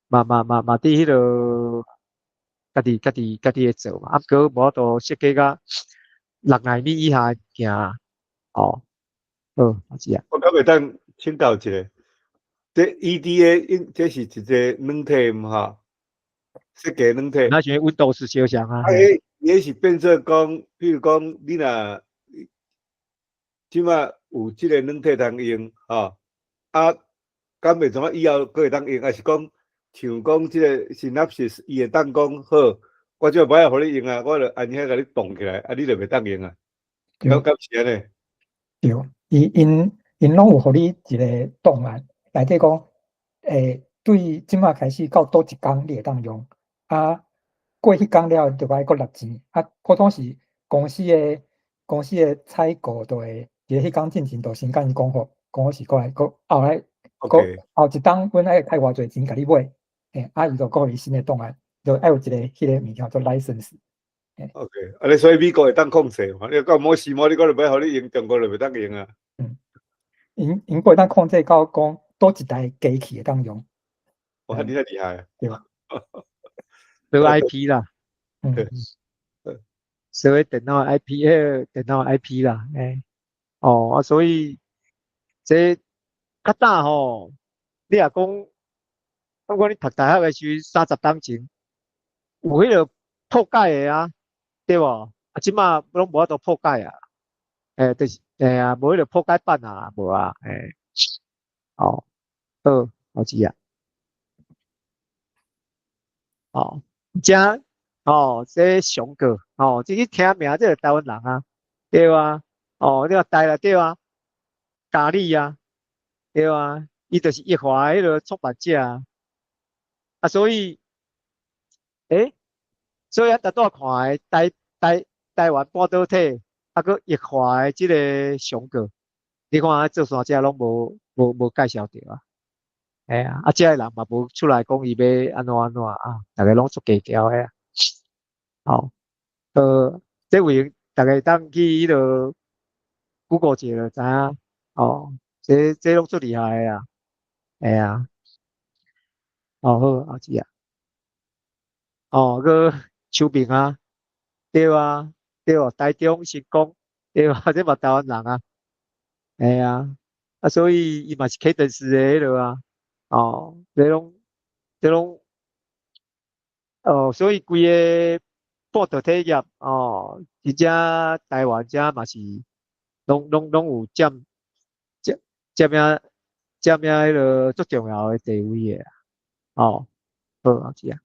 嘛嘛嘛嘛佇彼個家己會做嘛，啊，毋過無法度設計甲6納米以下的物件，哦，好，阿是啊。我敢會當請教一下，這 EDA 應這是一個軟體毋哈？設計軟體。若像 Windows 相像啊。啊，彼伊是變做講，比如講，你若這擺有這個軟體通用，吼，啊，敢袂怎啊以後閣會當用，抑是講像講這個 Synopsys，伊會當講好，我這擺愛予你用啊，我就按遐共你凍起來，啊，你就袂當用啊。敢是按呢？對，伊𪜶攏有予你一個檔案，內底講，對這擺開始到佗一工你會當用，啊，過彼工了後就愛閣納錢，啊，普通是公司的採購就會佇彼工進前就先共伊講好，講好是過來，閣後來閣後一冬阮愛開偌濟錢共你買，啊，伊就閣予你新的檔案，就愛有一個彼個物件做 license。 OK，啊，你所以美國會當控制嘛？你到某時某你閣就欲予你用，中國就袂當用啊。嗯，𪜶閣會當控制到講佗一台機器會當用。哇，你遮厲害啊！對吧？做 IP 啦，所以電腦 IP，彼個電腦 IP 啦，哦，啊，所以這較早吼，你若講，我講你讀大學的時陣，30冬前有彼個破解的啊，對無？啊，這擺攏無法度破解啊，就是，啊，無彼個破解版啊，無啊，哦，好，我知啊，哦，遮，哦，這上個，哦，這一聽名，這個台灣人啊，對啊，哦，你話台啦，對啊，咖喱啊，對啊，伊就是翊華彼個創辦者啊，啊，所以，所以咱拄仔看的台灣半導體，啊，閣翊華的這個上個，你看啊，做山遮攏無介紹著啊。嘿啊，啊，遮的人嘛無出來講伊欲按怎按怎啊，逐家攏足低調的啊。吼，這有閒逐家會當去彼落 Google 一下就知影，哦，這攏足厲害的啊，嘿啊。哦好，後一頁。哦，閣秋平啊，對啊，對哦，台中成功，對啊，這嘛台灣人啊，嘿啊，啊，所以伊嘛是 Cadence 的彼落啊，哦，這攏，哦，所以規个半導體業，哦，真正台灣遮嘛是攏有佔遐彼落足重要的地位的，哦，好，後一頁。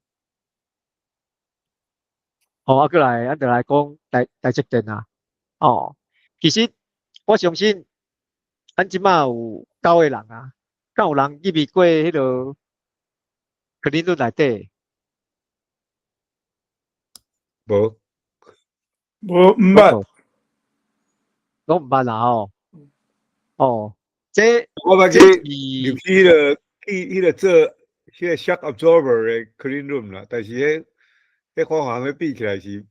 哦，啊，閣來，咱就來講台積電啊，哦，其實我相信，咱這馬有九個人啊，敢有人入去過彼落 clean room 內底？無，無，毋捌，攏毋捌啦吼。哦，這我捌去入去彼个去彼个做彼个 shock absorber 的 clean room 啦，但是彼化學彼比起來是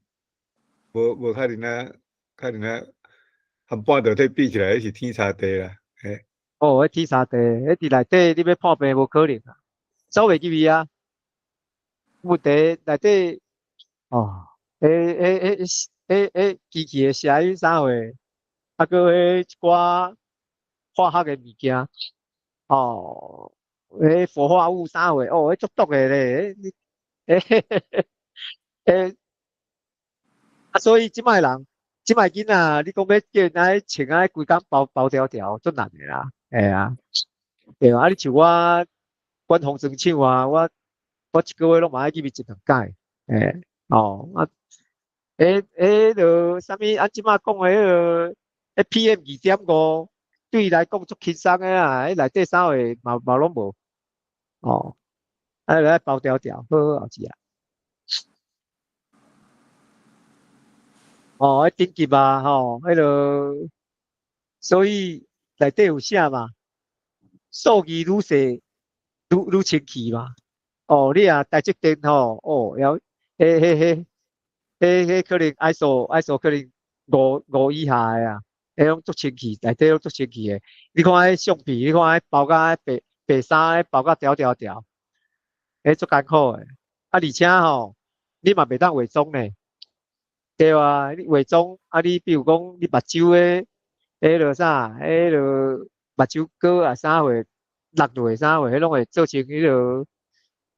無較爾啊，較爾啊，和半導體比起來，彼是天差地啦，嘿。哦，彼天差地，彼佇內底你欲破病無可能啊，走袂入去啊。問題內底，哦，彼機器的聲音啥貨，啊，閣彼一寡化學的物件，哦，彼氟化物啥貨，哦，彼足毒的咧，彼，啊，所以這擺人，這擺囡仔，你講欲叫𪜶愛穿啊，規工包包條條，足難的啦，嘿啊，對啊，啊，你像我管縫裝廠啊，我一個月攏嘛愛入去一兩擺，嘿，哦，啊，彼落啥物，啊，這擺講的彼个，彼 PM 2.5，對伊來講足輕鬆的啊，彼內底啥貨嘛攏無，哦，啊，來包條條，好好後一頁。哦，彼等級啊，吼，彼落，所以內底有寫嘛，數字愈細，愈清氣嘛。哦，你若台積電吼，哦，了，彼可能 ISO 可能五以下的啊，彼攏足清氣，內底攏足清氣的。你看彼相片，你看彼包甲白白衫，彼包甲條條條，彼足艱苦的。啊，而且吼，你嘛袂當化妝呢。對啊，你化妝啊，你比如講，你目睭的，彼落啥，彼落目睭膏啊啥貨落落啥貨，彼攏會造成彼落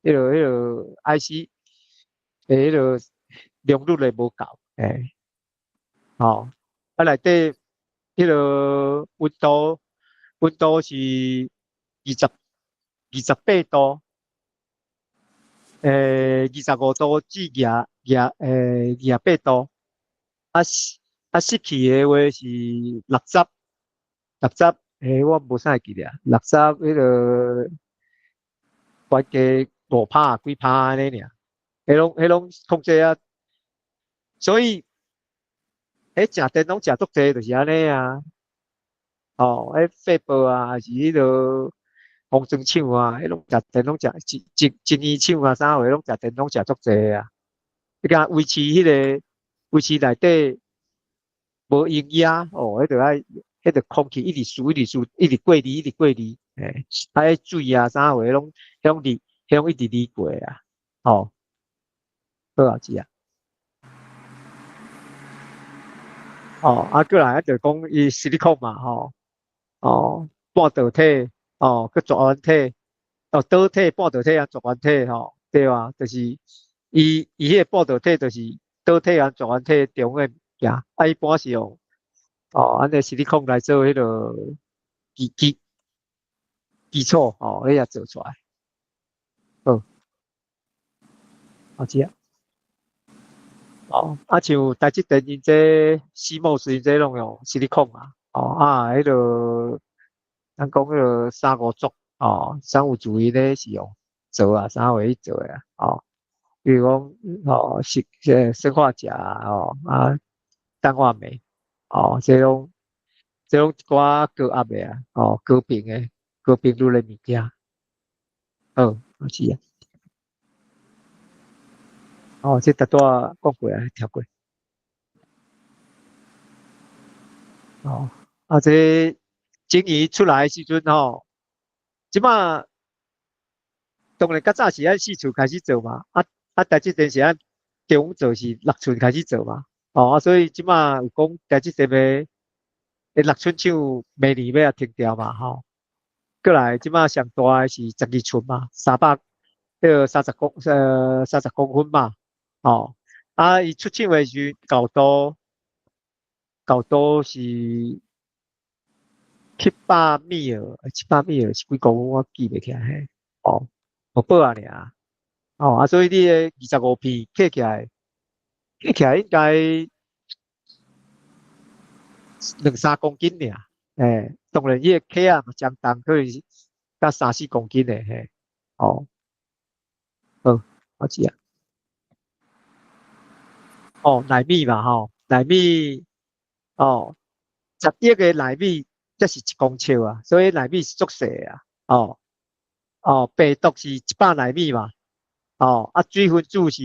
IC 的彼落良率會無夠，嘿，吼，啊內底彼落溫度是28度，25度至28度，啊啊濕氣的話是六十六十，我無啥會記得啊，六十彼个懸加5趴幾趴按呢爾，彼攏控制啊，所以，彼食電攏食足濟就是按呢啊，哦，彼廢報啊，還是彼落縫裝廠啊，彼攏食電攏食精液廠啊，啥貨攏食電攏食足濟啊，你敢維持彼个維持內底無溶液哦，彼著愛彼著空氣一直輸，一直輸，一直過濾，一直過濾，嘿，啊，彼水啊啥貨攏彼種濾，彼種一直濾過啊，吼，好啊，是啊。哦，啊，過來啊，就講伊矽利康嘛，吼，哦，半導體，哦，閣絕緣體，哦，導體、半導體啊，絕緣體，吼，對啊，就是伊彼个半導體就是導體啊，絕緣體中的物件，啊，一般是用，哦，按呢矽利康來做彼个基礎，哦，彼也做出來，好，好，這樣。哦，啊，像台積電𪜶這 CMOS 𪜶這攏用矽利康啊，哦啊，彼个咱講彼个三五族，哦，三五主義咧是用做啊，啥貨去做的啊，哦，比如講，哦，是砷化鎵啊，哦，啊，氮化鎂，哦，這攏這攏一寡高壓的啊，哦，高頻的、高頻率的物件。好，是啊。哦，這拄仔講過啊，跳過。哦，啊，這整儀出來的時陣吼，這馬當然較早是按4寸開始做嘛，啊，台積電是按中做是6寸開始做嘛，哦，啊，所以這馬有講台積電的6寸廠明年欲停掉嘛，吼。過來這馬上大的是12寸嘛，300，彼個30公分嘛，哦，啊，伊出廠的時高度是700米哦，700米是幾公分？我記袂起來嘿。哦，無報啊爾。哦，啊，所以你的25片計起來應該兩三公斤爾。欸，當然伊的體仔嘛相當，可能是甲三四公斤的嘿。哦，好，我知啊。哦，奈米嘛吼，奈米，哦，10億個奈米才是1公尺啊，所以奈米是足細啊。哦，哦，病毒是100奈米嘛，哦，啊，水分子是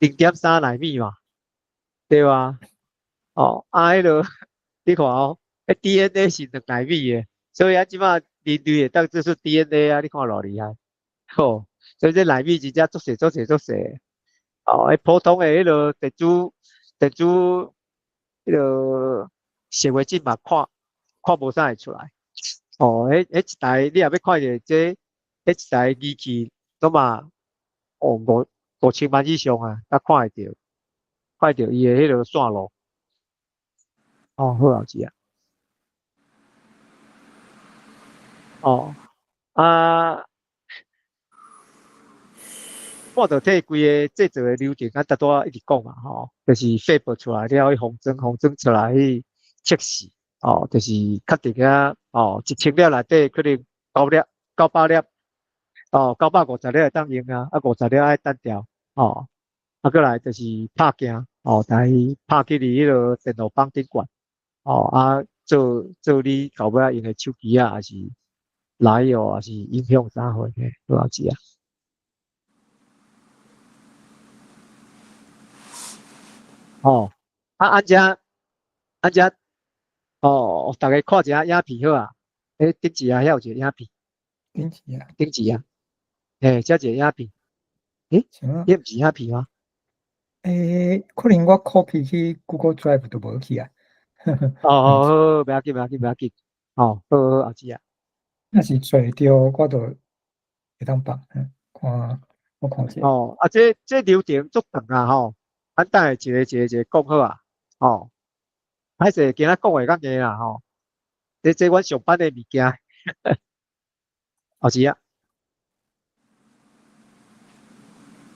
0.3奈米嘛，對吧？哦，啊，彼個你看哦，彼 DNA 是2奈米的，所以啊，這擺人類會當做出 DNA 啊，你看偌厲害，吼，所以這奈米真正足細、足細、足細。哦，彼普通的彼個電子，彼個顯微鏡嘛，看無啥會出來。哦，彼一台你若欲看著這，彼一台儀器，攏嘛，哦5000萬以上啊，才看會著，看會著伊的彼個線路。哦，好啊，是啊。哦，啊，半導體規個製造的流程，咱拄拄仔一直講嘛，吼，就是發布出來了，去封裝，封裝出來去測試，哦，就是確定啊，哦，1000粒內底可能9粒、900粒，哦，950粒會當用啊，啊，50粒愛單調，哦，啊，過來就是拍鏡，哦，來拍去佇彼個電路板頂懸，哦，啊，做你到尾仔用的手機啊，抑是來哦，抑是影響啥貨嘿，好啊，是啊。哦，啊，按遮，哦，逐家看一下影片好啊。欸，頂一下遐有一個影片。頂一下。頂一下。嘿，遮一個影片。欸，彼毋是影片嗎？欸，可能我 copy 去 Google Drive 都無去啊。哦，好，好，袂要緊，袂要緊，袂要緊。哦，好好，後一啊。若是找著，我就會當放，看，我看者。哦，啊，這流程足長啊，吼。咱等下一個一個一個講好啊，吼。歹勢今仔講會較硬啦，吼。這阮上班的物件，後一啊。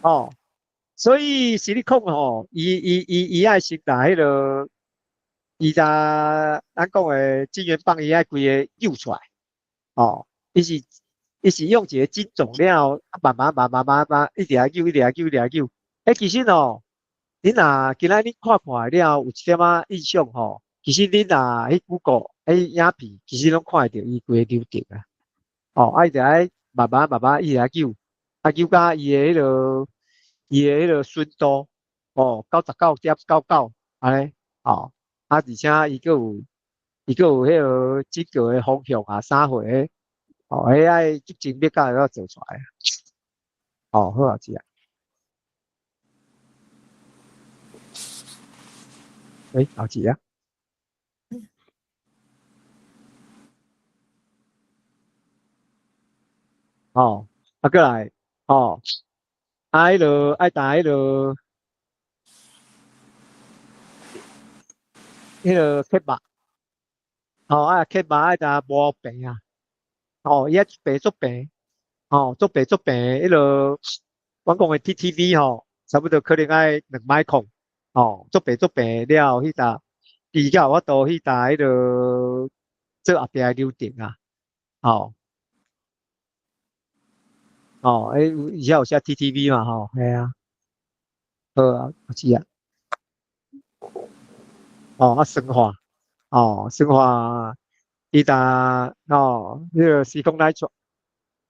哦，所以矽利康吼，伊愛先共彼個，伊咱講的晶圓棒，伊愛規個揪出來，哦，伊是用一個晶種了，慢慢慢慢慢慢一直來揪，一直來揪，一直來揪。欸，其實哦，恁若今仔日看看了，有一點仔印象吼，其實恁若去 Google 彼影片，其實攏看會著伊規個流程啊。哦，啊，伊就愛慢慢慢慢一直來揪，啊，揪甲伊的彼個純度，哦，99.99按呢，哦，啊，而且伊閣有彼個整個的方向啊，啥貨，哦，彼愛足精密才會當做出來。哦，好啊，是啊。欸，後一啊。哦，啊，過來，哦，啊，彼落愛打彼個刻肉，哦，啊，刻肉愛共磨平啊，哦，伊愛白足平，哦，足白足平，彼落，阮講的 TTV 吼，差不多可能愛2米控，哦，足白足平了後，彼搭，伊才有法度彼搭彼落做後壁的流程啊，哦。哦，欸，伊遐有寫 TTV 嘛吼，嘿啊，好啊，我知啊。哦，啊，酸化，哦，算法伊呾哦，彼個時空來出，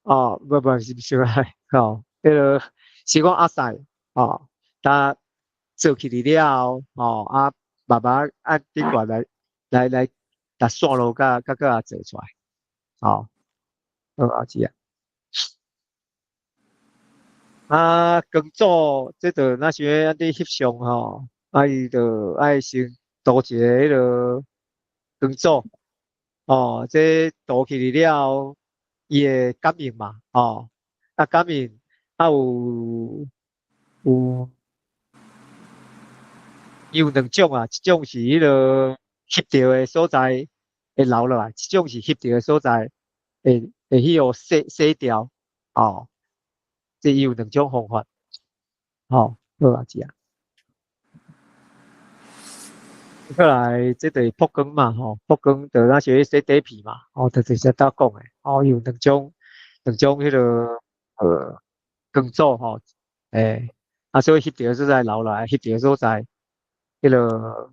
哦，無無是是來，哦，彼個時空壓塞，哦，呾做起來了後，哦，啊，慢慢按頂懸來來來，共線路佮佮閣啊做出來，哦，好啊，是啊。啊，光組這就若想欲按呢翕相吼，啊伊就愛先圖一个彼个光組，哦，這圖起來了後，伊會感應嘛，哦，啊感應啊有有，伊有兩種啊，一種是彼个翕著的所在會留落來，一種是翕著的所在會會去予洗洗掉，哦。這伊有兩種方法，吼，好啊，是啊。過來，這就是曝光嘛，吼，曝光就若是咧洗底片嘛，吼，就是頭拄講的，吼，有兩種，兩種彼个光組吼，欸，啊，所以翕著的所在留落來，翕著的所在，彼个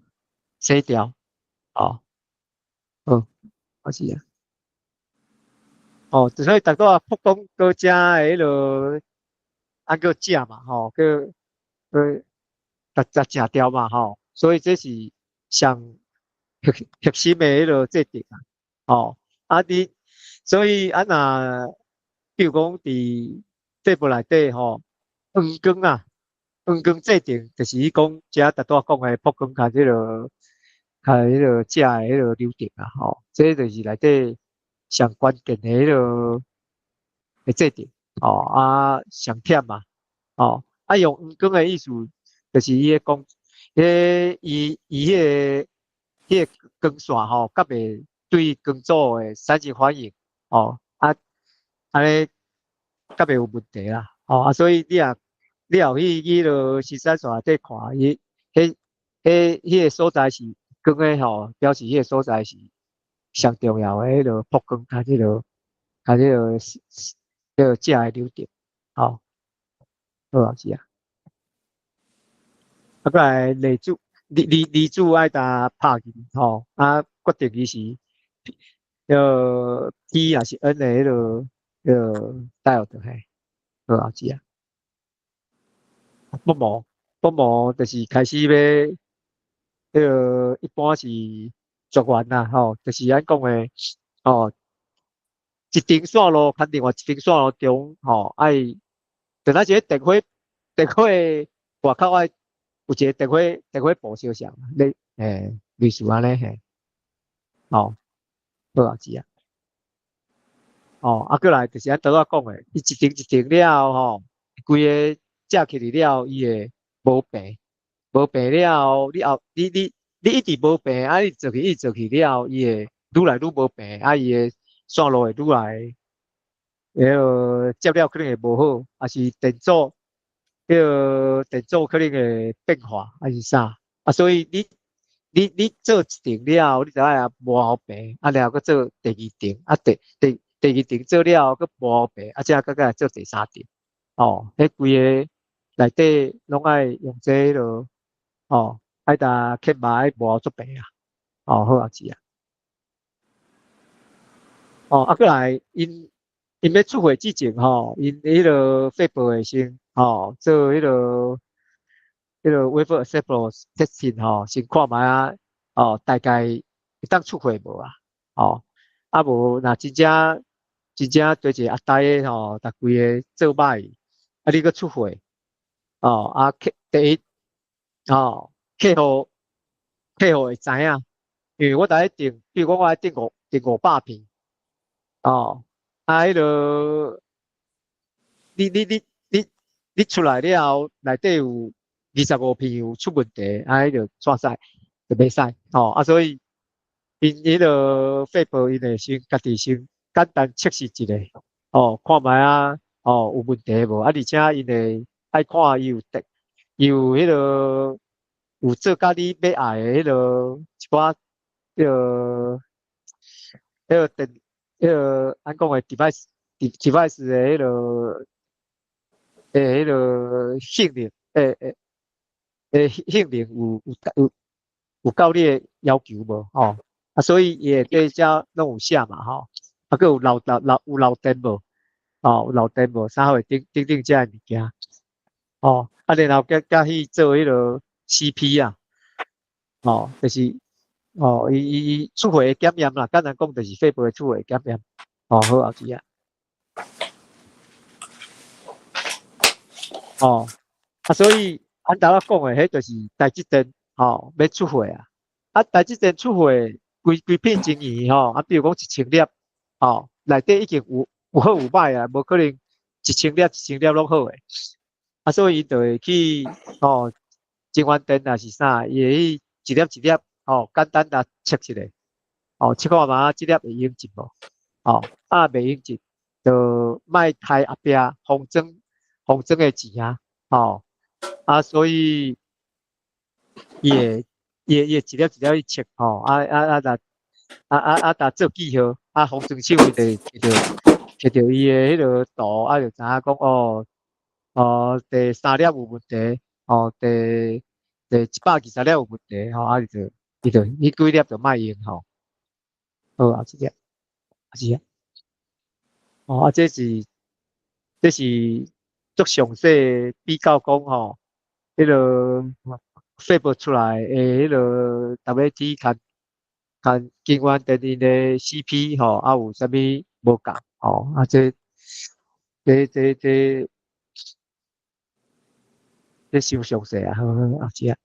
洗掉，哦，好，啊是啊。哦，所以逐個曝光閣遮的彼个。啊，閣食嘛，吼，閣閣逐逐食掉嘛，吼，所以這是上核核心的彼个制程啊，吼，啊你，所以啊若，比如講佇節目內底吼，黃光啊，黃光制程就是伊講遮拄仔講的曝光較彼个較彼个食的彼个流程啊，吼，這就是內底上關鍵的彼个的制程。哦啊，上忝嘛，哦啊用黃光的意思，就是伊咧講，彼伊伊彼个彼个光線吼，敢會對光組會產生反應，哦啊，按呢敢會有問題啦，哦啊，所以你若你若去彼落生產線內底看，伊彼彼彼个所在是光的吼，表示彼个所在是上重要的彼个曝光佮彼个佮彼个彼个食的流程，吼，好啊，是啊。啊，過來離子，離離離子愛共拍去，吼，啊，決定伊是彼个 P 抑是 N 的彼个彼个 diode 嘿，好啊，是啊。薄膜，薄膜就是開始欲，彼个一般是絕緣啦，吼，就是按講的，吼，一根線路，較另外一根線路中，吼，愛，就若一个電火，電火外口愛有一個電火電火布相像，類欸類似按呢嘿，吼，好啊，是啊。哦，啊，過來就是按拄仔講的，伊一層一層了後吼，規个遮起來了後，伊會無平，無平了後，你後你你你一直無平，啊，你做去一直做去了後，伊會愈來愈無平，啊，伊的線路會愈來，彼个接了可能會無好，抑是電阻，彼个電阻可能會變化，抑是啥？啊，所以你你你做一層了後，你就愛共磨平，啊，然後閣做第二層，啊，第第第二層做了後，閣磨平，啊，才閣閣來做第三層。哦，彼規个內底攏愛用這彼落，哦，愛共刻磨愛磨足平啊。哦，好啊，是啊。哦，啊，過來，𪜶𪜶欲出貨之前吼，𪜶彼个發布會先吼做彼个彼个 wafer acceptance testing 吼，先看覓仔，哦，大概會當出貨無啊？哦，啊無若真正真正對一個阿呆的吼，逐規个做歹去，啊你閣出貨，哦，啊客第一，哦，客戶客戶會知影，因為我逐日訂，比如講我愛訂五訂500片，哦，啊彼个，你你你你你出來了後，內底有25片有出問題，啊彼就煞使，就袂使，吼，啊所以，𪜶彼个發布𪜶會先家己先簡單測試一下，哦，看覓仔，哦，有問題無？啊，而且𪜶會愛看伊有得，伊有彼个有做佮你欲愛的彼个一寡，彼个彼个電，彼个按講的 device device 的彼个的彼个性能，欸欸欸性能有有有有夠你的要求無？吼，啊，所以伊會底遮攏有寫嘛吼，啊，閣有漏漏漏有漏電無？哦，有漏電無？啥貨等等等這个物件，哦，啊，然後閣去做彼個 CP 啊，哦，就是哦，伊伊伊出貨的檢驗啦，簡單講就是廢部的出貨檢驗，哦，好，後一頁。哦，啊，所以按頭仔講的，彼就是台積電吼欲出貨啊，啊，台積電出貨規規片晶圓吼，啊，比如講1000粒，吼，內底已經有好有歹啊，無可能一千粒一千粒攏好的，啊，所以伊就會去吼，京元電抑是啥，伊會去一粒一粒吼，簡單來測一下，哦，測看覓這粒會用得無，哦，啊，袂用得，就莫開後壁封裝。封裝的錢啊，吼，啊，所以伊會伊會伊會一粒一粒去測吼，啊啊啊，來啊啊啊，來做記號，啊，封裝廠伊就會摕著摕著伊的彼個圖，啊，就知影講哦，哦，第三粒有問題，哦，第120粒有問題，吼，啊，伊就伊就彼幾粒就莫用吼。好，後一粒，後一粒，哦，啊，這是足詳細比較講吼，彼個發布出來的彼個 WAT 佮京元電𪜶的 CP 吼，啊有啥物無仝吼，啊這這這這這傷詳細啊，好好後一頁。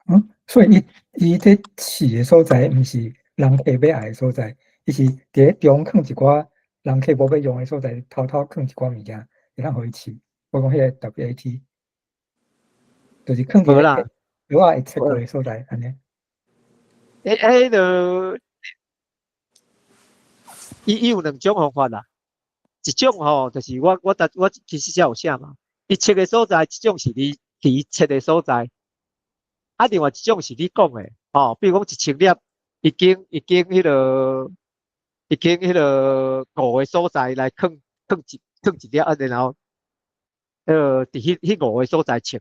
嗯，所以伊伊佇試的所在，毋是人客欲愛的所在，伊是佇咧中囥一寡人客無欲用的所在，偷偷囥一寡物件，會當予伊試。我講彼個 WAT，就是囥佇咧藥仔會測過的所在，按呢。欸，彼個，伊伊有兩種方法啦，一種吼，就是我我我其實遮有寫嘛，伊測的所在，一種是你佇測的所在，啊，另外一種是你講的，吼，比如講1000粒，已經已經彼個已經彼個五個所在來囥囥一囥一粒，啊，然後，彼個佇彼彼五個所在測，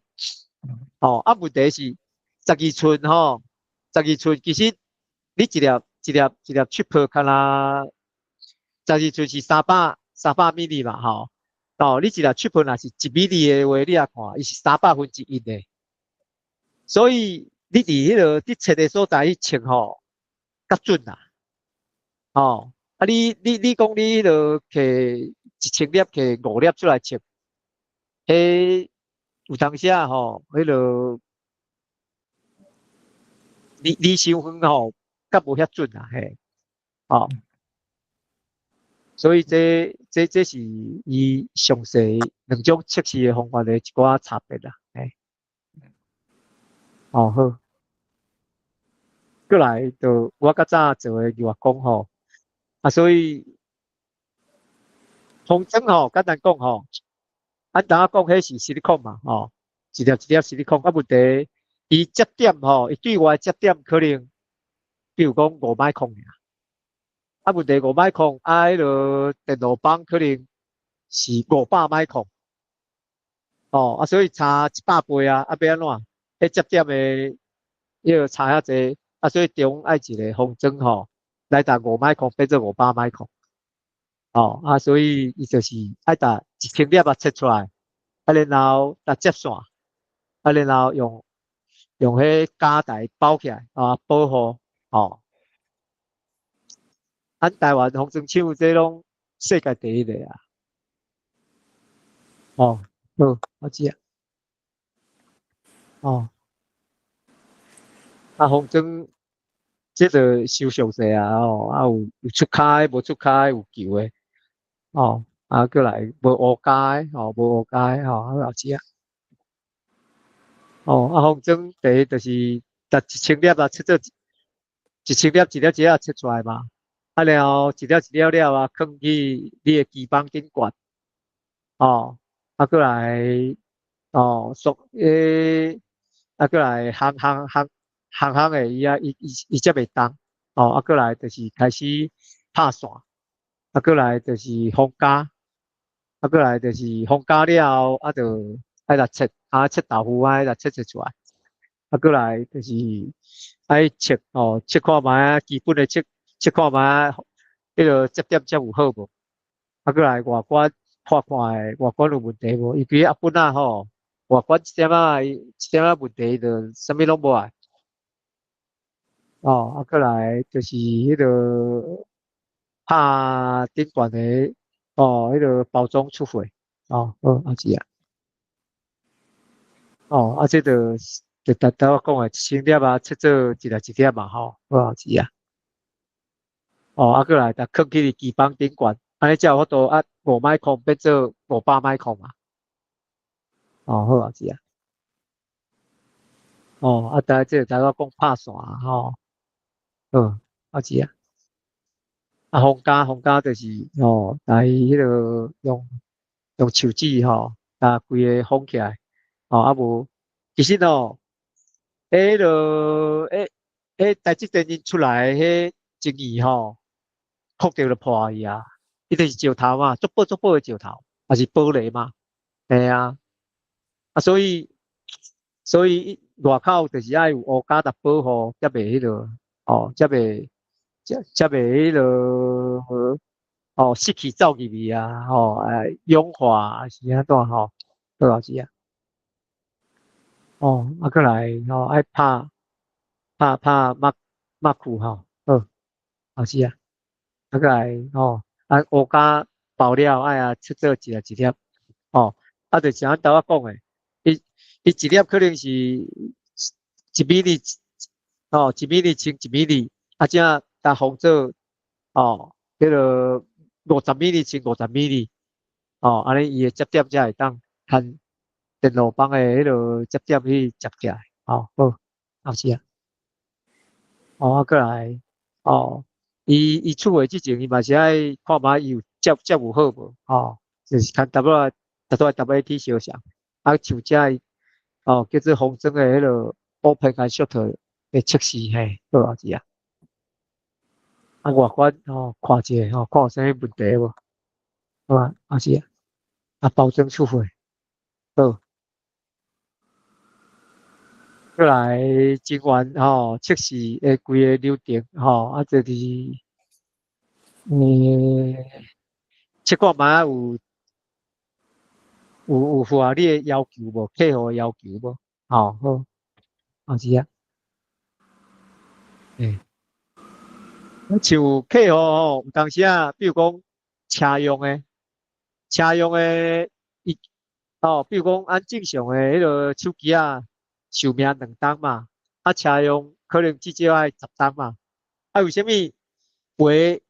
吼，啊，問題是12寸吼，十二寸其實你一粒一粒一粒 chip 敢若十二寸是三百 mm 嘛，吼，哦，你一粒 chip 若是1 mm 的話，你也看，伊是1/300的，所以你佇彼個佇測的所在去測吼，較準啦，吼，啊你你你講你彼個摕1000粒摕五粒出來測，彼有當時啊吼，彼個離離傷遠吼，較無遐準啦，嘿，哦，所以這這這是伊詳細兩種測試的方法的一寡差別啦，嘿，哦好，過來就我較早做的熱工吼，啊所以封裝吼，簡單講吼，咱頭仔講彼是 silicon 嘛，吼，一粒一粒 silicon，啊問題伊接點吼，伊對外接點可能，比如講5 micron 爾，啊問題5 micron，啊彼個電路板可能是500 micron，哦，啊所以差100倍啊，啊欲按怎？彼接點的彼個差遐濟，啊所以中愛一個封裝吼，來達5 micron 變做500 micron，哦，啊所以伊就是愛共1000粒啊切出來，啊然後共接線，啊然後用用彼膠帶包起來，啊保護，哦。咱台灣封裝廠這攏世界第一的啊！哦，好，我知啊。哦，啊封裝這就收詳細啊，哦，啊有有出跤的，無出跤的，有舊的，哦，啊閣來無烏膠的，哦，無烏膠的，吼，啊後知啊。哦，啊封裝第一就是逐1000粒啊，切做1000粒一粒一粒切出來嘛。啊，然後一粒一粒了啊，囥去你的機房頂懸，哦，啊，閣來，哦，縮，欸，啊，閣來烘烘烘烘烘的，伊啊，伊伊伊才袂動，哦，啊，閣來就是開始拍線，啊，閣來就是封膠，啊，閣來就是封膠了後，啊，就愛來切，啊，切豆腐啊，來切切出來，啊，閣來就是愛測吼，測看覓啊，基本的測測看覓，彼個接點才有好無？啊，閣來外觀看看的外觀有問題無？尤其阿本仔吼，外觀一點仔一點仔問題就啥物攏無愛。哦，啊，閣來就是彼個拍頂懸的哦，彼個包裝出貨，哦，好，啊是啊。哦，啊，這就就頭拄我講的1000粒啊，切做一粒一粒嘛，吼，好啊是啊。哦，啊，閣來，共囥去機房頂懸，按呢才有法度啊，5 micron 變做500 micron 嘛。哦，好啊，是啊。哦，啊，逐這個頭拄講拍線吼，好，啊是啊。啊，封膠封膠就是吼，來彼個用用樹脂吼，共規个封起來。哦，啊無，其實吼，彼個彼彼台積電𪜶出來彼晶圓吼，磕著就破去啊！伊就是石頭嘛，足薄足薄的石頭，抑是玻璃嘛，嘿啊。啊，所以所以外口就是愛有烏膠來保護，才袂彼個哦，才袂才才袂彼個哦，濕氣走入去啊，吼，氧化是按怎吼，對啊是啊。哦，啊，閣來吼，愛拍拍拍抹抹褲吼，好，啊是啊。啊，閣來吼，啊烏膠包了愛啊切做一粒一粒，哦，啊，就像拄仔講的，伊伊一粒可能是1 mm，哦，1 mm 乘1 mm，啊，這共封做哦，彼個50 mm 乘50 mm，哦，按呢伊的接點才會當牽電路板的彼個接點去接起來，哦，好，啊是啊。哦，啊，閣來，哦，伊伊出貨之前，伊嘛是愛看覓伊有接接有好無，吼，就是牽淡薄仔，淡薄仔 WAT 相像，啊，像這哦，叫做封裝的彼個 open 佮 short 的測試，嘿，好啊是啊。啊，外觀吼，看一下吼，看有啥物問題無？好啊，啊是啊，啊包裝出貨，好。閣來晶圓吼測試的規個流程吼，啊，就是測看覓有有有符合你的要求無？客戶的要求無？吼好，啊是啊。欸，啊像客戶吼，有當時啊，比如講車用的，車用的，伊哦，比如講按正常的彼個手機仔，壽命2冬嘛，啊車用可能至少愛10冬嘛。啊，為啥物賣賣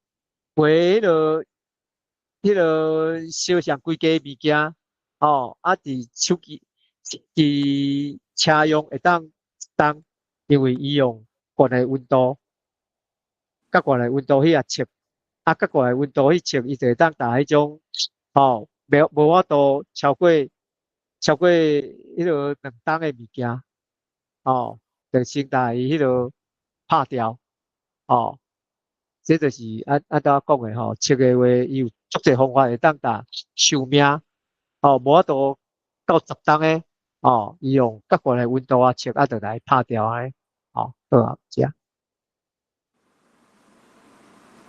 彼個彼個相像規家物件，吼，啊佇手機佇車用會當1冬，因為伊用懸的溫度，較懸的溫度去遐測，啊較懸的溫度去測，伊就會當共彼種吼，無無法度超過超過彼個2冬的物件，吼，就先共伊彼個拍掉，吼，這就是按按拄仔講的吼，測的話，伊有足濟方法會當共壽命，吼，無法度到10冬的，吼，伊用較懸的溫度啊測，啊就來拍掉按呢，吼，好啊，這。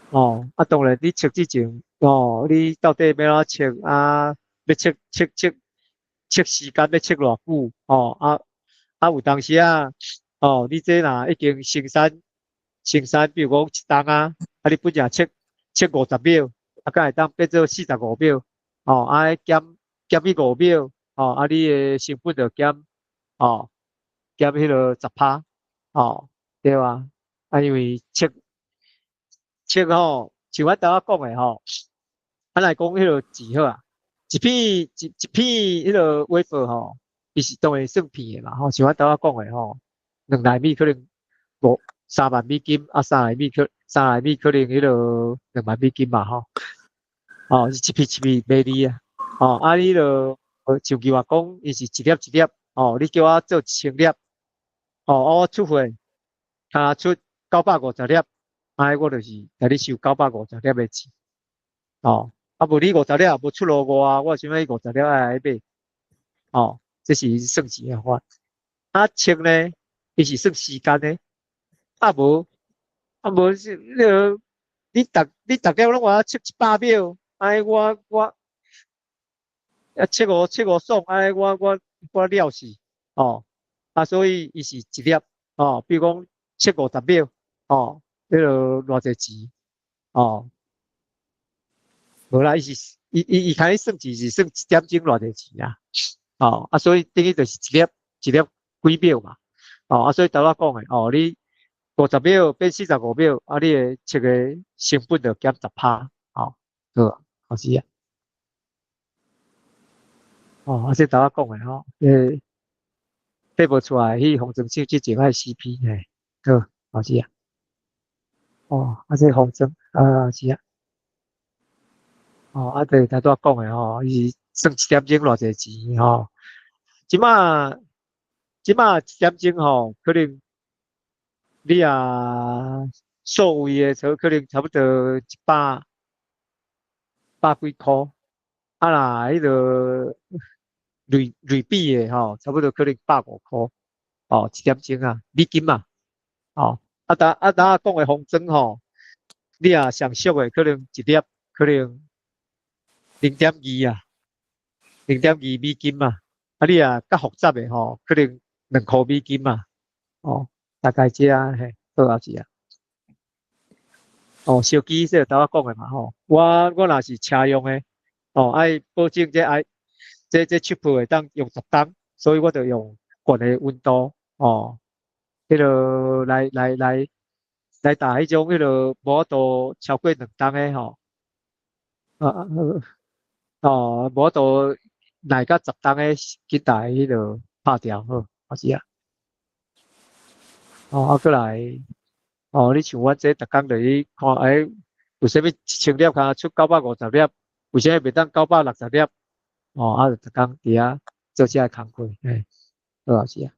哦，啊，當然你測之前，哦，你到底欲按怎測啊？欲測測測測時間欲測偌久？哦，啊啊有當時啊，哦，你這若已經生產生產，比如講1冬啊，啊你本來測測50秒，啊，敢會當變做45秒？哦，啊減減去五秒，哦，啊你的成本就減，哦，減彼個10%，哦，對啊，啊因為測測吼，像阮拄仔講的吼，咱來講彼個錢好啊，一片一一片彼個 wafer 吼，伊是當然算片的嘛吼，像阮拄仔講的吼，2納米可能五3萬美金，啊3納米可3納米可能彼個2萬美金嘛吼，哦，是一片一片賣你啊，哦，啊你著像句話講，伊是一粒一粒，哦，你叫我做1000粒，哦，我出貨，他出950粒。按呢我就是共你收950粒的錢，哦，啊無你五十粒也無出予我啊，我為啥物五十粒愛來買？哦，這是算錢的方法。啊，測呢，伊是算時間的，啊無是那個你逐粒攏話測100秒，按呢我啊測予爽，按呢我了死，哦，啊所以伊是一粒，哦，比如講測50秒，哦，彼個偌濟錢，哦，無啦，伊是伊開始算字是算一點鐘偌濟錢啊，哦，啊所以等於就是一粒一粒幾秒嘛，哦，啊所以頭仔講的，哦，你50秒變45秒，啊你的測的成本就減10%，哦，好，好是啊，哦，啊這頭仔講的吼，爬無出來去封裝廠之前愛 CP 嘿，好，好是啊，哦，啊這封裝，啊是啊。哦，啊對，頭拄仔講的吼，伊是算一點鐘偌濟錢吼。這馬一點鐘吼，可能你若數位的，可能差不多一百百幾箍。啊若彼個類比的吼，差不多可能150箍。哦，一點鐘啊，美金啊。哦，啊，頭講的封裝吼，你若上俗的可能一粒可能0.2啊，0.2美金啊，啊你若較複雜的吼，可能2箍美金啊，哦，大概這樣嘿，好啊是啊。哦，燒機這頭仔講的嘛吼，我若是車用的，哦，愛保證這愛這 chip 會當用10冬，所以我就用懸的溫度，哦，彼個來打彼種彼個無法度超過2冬的吼，啊啊哦，無法度耐甲10冬的緊台彼個拍掉好，啊是啊。哦，啊，閣來，哦，你像阮這逐工就去看，欸，為啥物1000粒較出950粒，為啥物袂當960粒？哦，啊，就逐工佇遐做這个工課，嘿，好啊是啊。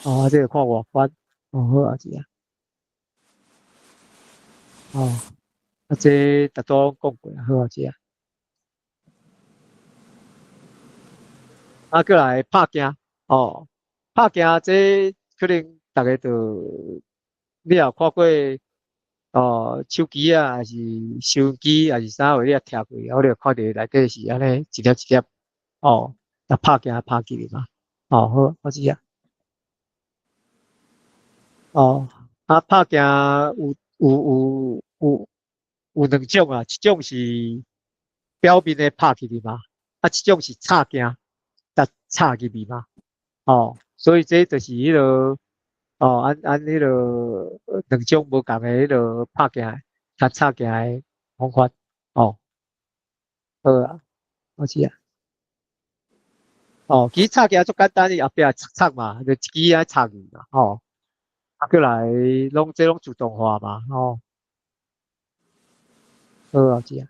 哦，啊，這個看外觀，哦，好啊是啊。哦，啊，這逐拄講過，好啊是啊。啊，閣來拍鏡，哦，拍鏡這可能逐家都你也看過，哦，手機啊，還是收音機，還是啥貨，你也聽過，我就看著內底是按呢一粒一粒，哦，啊拍鏡拍起來嘛，哦，好，我知啊。哦，啊，拍鏡有兩種啊，一種是表面的拍起來嘛，啊，一種是插鏡，才插入去嘛，哦，所以這就是彼個，哦，按按彼個兩種無仝的彼個拍鏡，佮插鏡的方法，哦，好啊，我知啊。哦，其實插鏡足簡單，伊後壁插插嘛，就一支仔插入嘛，吼，啊，閣來攏這攏自動化嘛，吼，好啊，知啊。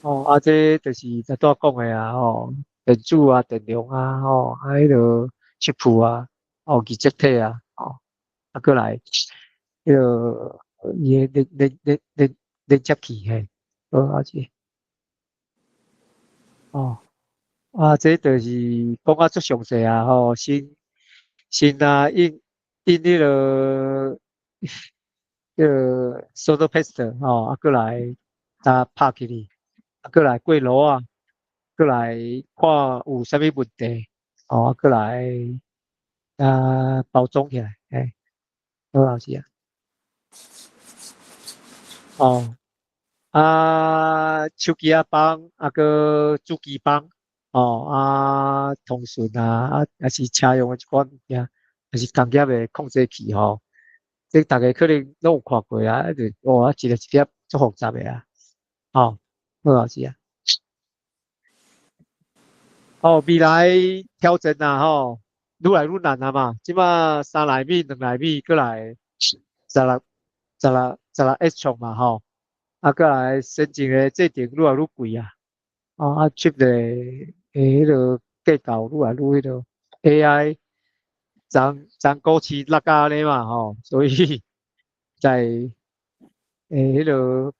哦，啊，這就是頭拄仔講的啊，吼，電子啊、電容啊，吼，啊，彼個 chip 啊，哦，二極體啊，吼，啊，閣來彼個伊的連接器嘿，好啊，這，哦，啊，這就是講甲足詳細啊，吼，先啊印印彼個彼個 solder paste 吼，啊，閣來才拍起去，啊，閣來過爐啊，閣來看有啥物問題，哦，啊，閣來啊包裝起來，嘿，好啊，是啊。哦，啊，手機仔幫，啊，閣主機幫，哦，啊，通訊啊，啊，抑是車用的一寡物件，抑是工業的控制器吼，這逐家可能攏有看過啊，就哇，一粒一粒足複雜的啊，吼，好啊，是啊。哦，未來挑戰啊，吼，愈來愈難啊嘛，這馬3納米、2納米，閣來16、16、16 S 叢嘛，吼，啊，閣來先進的製程愈來愈貴啊，哦，啊，chip 的彼個結構愈來愈彼個 AI，昨股市落甲按呢嘛，吼，所以在彼個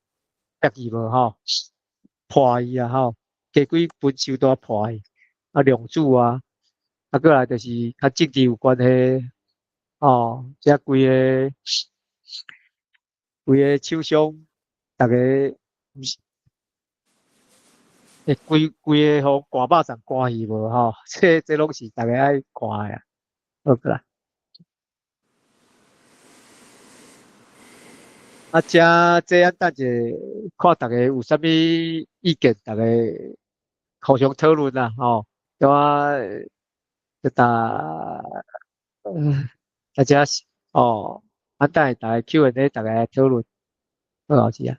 逼伊無吼，破伊啊吼，加幾分手都破伊，啊，量子啊，啊，過來就是較政治有關係，哦，這規個廠商，逐个毋是，會規規个予寒肉粽寒去無吼？這攏是逐个愛看的啊，好過來。啊，這咱等者看逐个有啥物意見，逐个互相討論啦，吼，對啊，就大家哦，啊，等下逐个 Q&A，逐个來討論，好老師啊。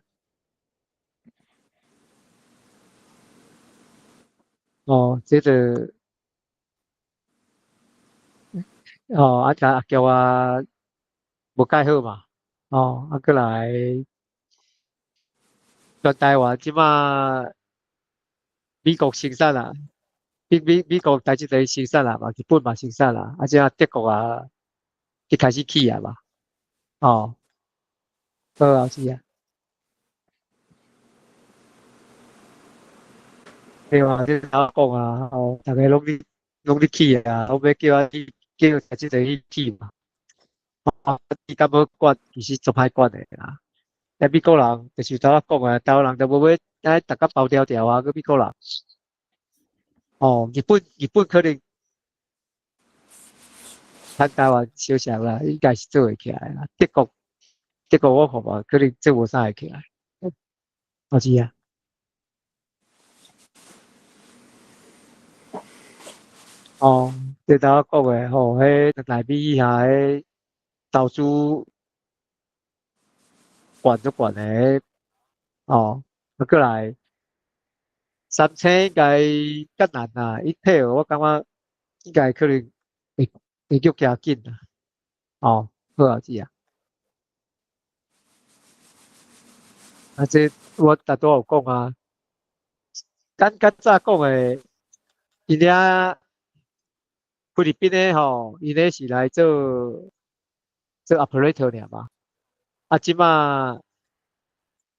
哦，這個，哦，啊，阿叫啊，無蓋好嘛，哦，啊，過來，全台灣這馬美國生產啦，美國台積電生產啦嘛，日本嘛生產啦，啊，這德國啊，一開始起啊嘛，哦，好老師啊。對啊，你頭講啊，哦，逐个攏咧起啊，我欲叫我去叫台積電去起嘛，啊，你敢欲管，其實足歹管的啦。啊，美國人就是頭仔講的，台灣人就無欲愛逐工包條條啊，閣美國人。哦，日本可能趁台灣相像啦，應該是做會起來啦。德國我看嘛，可能做無啥會起來。我知啊。哦，這頭仔講的吼，彼內美以下彼投資懸足懸的，哦，啊過來，三星應該較難啦，伊退我感覺應該可能會叫加緊啦，哦，好啊，是啊。啊，這我拄拄有講啊，咱較早講的，因遐菲律賓的吼，𪜶咧是來做 operator 爾嘛，啊，這馬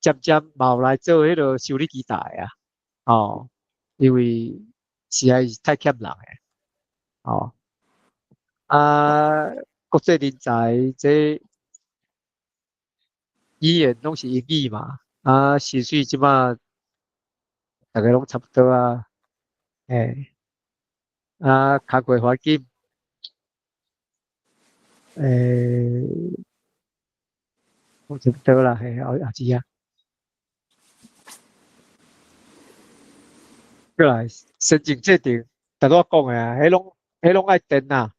漸漸嘛有來做彼个修理機台啊，哦，因為實在是太欠人的，哦，啊，國際人才這語言攏是英語嘛，啊，薪水這馬逐个攏差不多啊，欸，啊，工課環境，欸，攏差不多啦，嘿，後是啊。過來，先進制程，頭拄仔講的啊，彼攏愛電啊，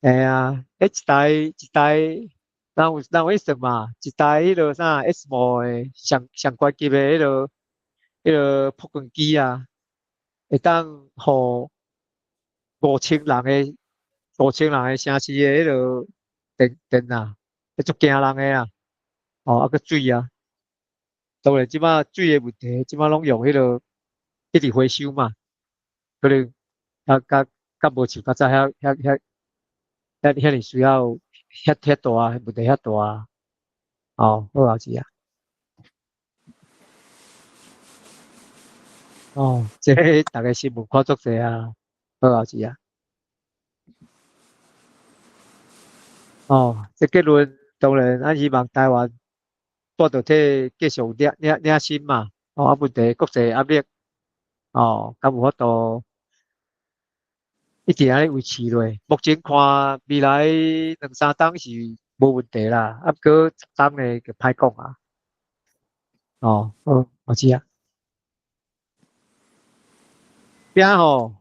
嘿啊，彼一台一台，人有去算嘛，一台彼个啥 ASML 的上懸級的彼个曝光機啊，會當予5000人的城市的彼个電啊，彼足驚人的啊，哦，啊閣水啊，當然這馬水的問題，這馬攏用彼个一直回收嘛，可能較較較無像較早遐爾需要遐大問題遐大，哦，好啊，是啊。哦，這逐个新聞看足濟啊，好啊，是啊。哦，這結論當然，咱希望台灣半導體繼續領先嘛。哦，啊，問題國際壓力，哦，敢有法度一直按呢維持落？目前看未來兩三冬是無問題啦，啊，毋過10冬呢就歹講啊。哦，好，我知啊。邊吼，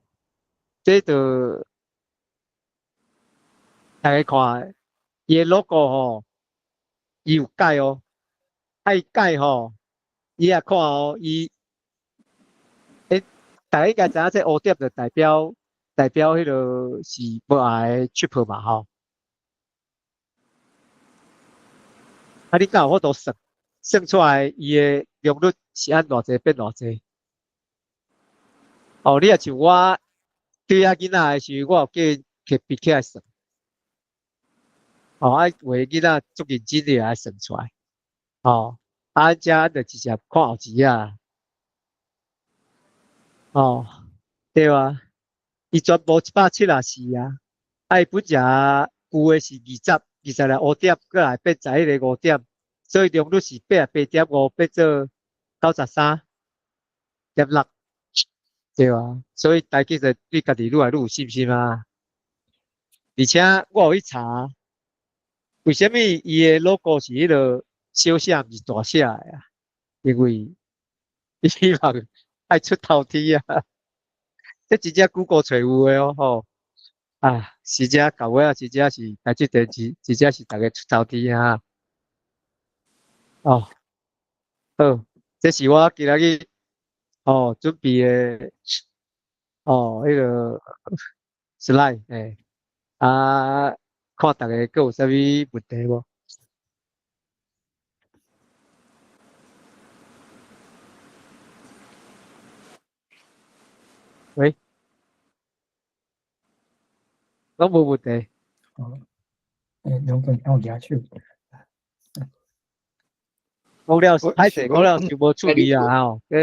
這就大家看，伊的 logo 吼，伊有改哦，愛改吼，伊也看哦，伊，欸，大家應該知影這烏點就代表彼个是無愛的 chip 嘛吼。啊，你敢有法度算算出來伊的良率是按偌濟變偌濟？哦，你若像我對遐囡仔的時，我有叫𪜶摕筆起來算。哦，啊，有的囡仔足認真的來算出來。哦，啊，這就直接看後錢啊。哦，對啊。伊全部174啊，啊伊本來舊的是20、26.5點，閣來變11.5點，所以良率是88.5變做93.6，對啊，所以台積電對家己愈來愈有信心啊。而且我有去查，為啥物伊的 logo 是彼個小寫，毋是大寫的啊？因為伊希望愛出頭天啊！這真正 Google 揣有的哦，吼啊，實正到尾啊，真正是台積電是真正是逐家出頭天啊！哦，好，這是我今仔日哦準備的哦，彼個 slide 欸，啊，看逐家閣有啥物問題無？喂，攏無問題。哦，欸，兩個人有舉手。講了歹勢，講了就無趣味啊吼，這，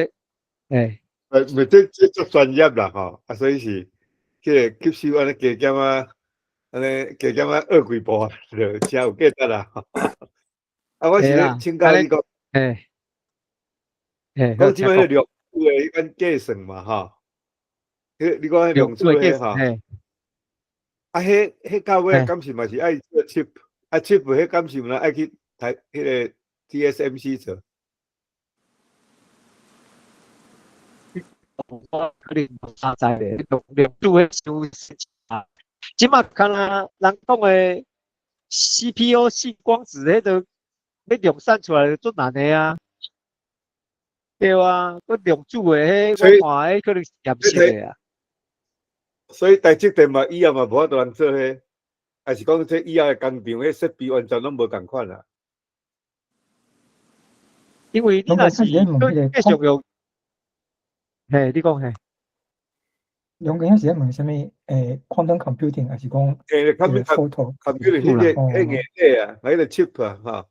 欸。袂，這足專業啦吼，啊，所以是這個吸收按呢加減啊，按呢加減啊學幾步啊，就誠有價值啦。啊，我是咧請教你講，欸，欸，講這擺彼量子的彼款計算嘛吼，彼你講彼量子彼吼，啊，彼到尾敢是嘛是愛做 chip，啊 chip 彼敢是毋愛去台彼個 TSMC 做？我可能無啥知咧，量子彼傷啊，這馬敢若人講的 CPU 矽光子，彼個欲量產出來足難的啊，對啊，閣量子的彼，我看彼可能是驗實的啊。所以台積電嘛，以後嘛無法度通做彼，抑是講這以後的工廠彼設備完全攏無仝款啊。因為你若是繼續用，嘿，你講嘿。梁根是咧問啥物？欸，quantum computing 還是講 photo computing 彼個彼硬體啊，彼個 chip 啊，吼，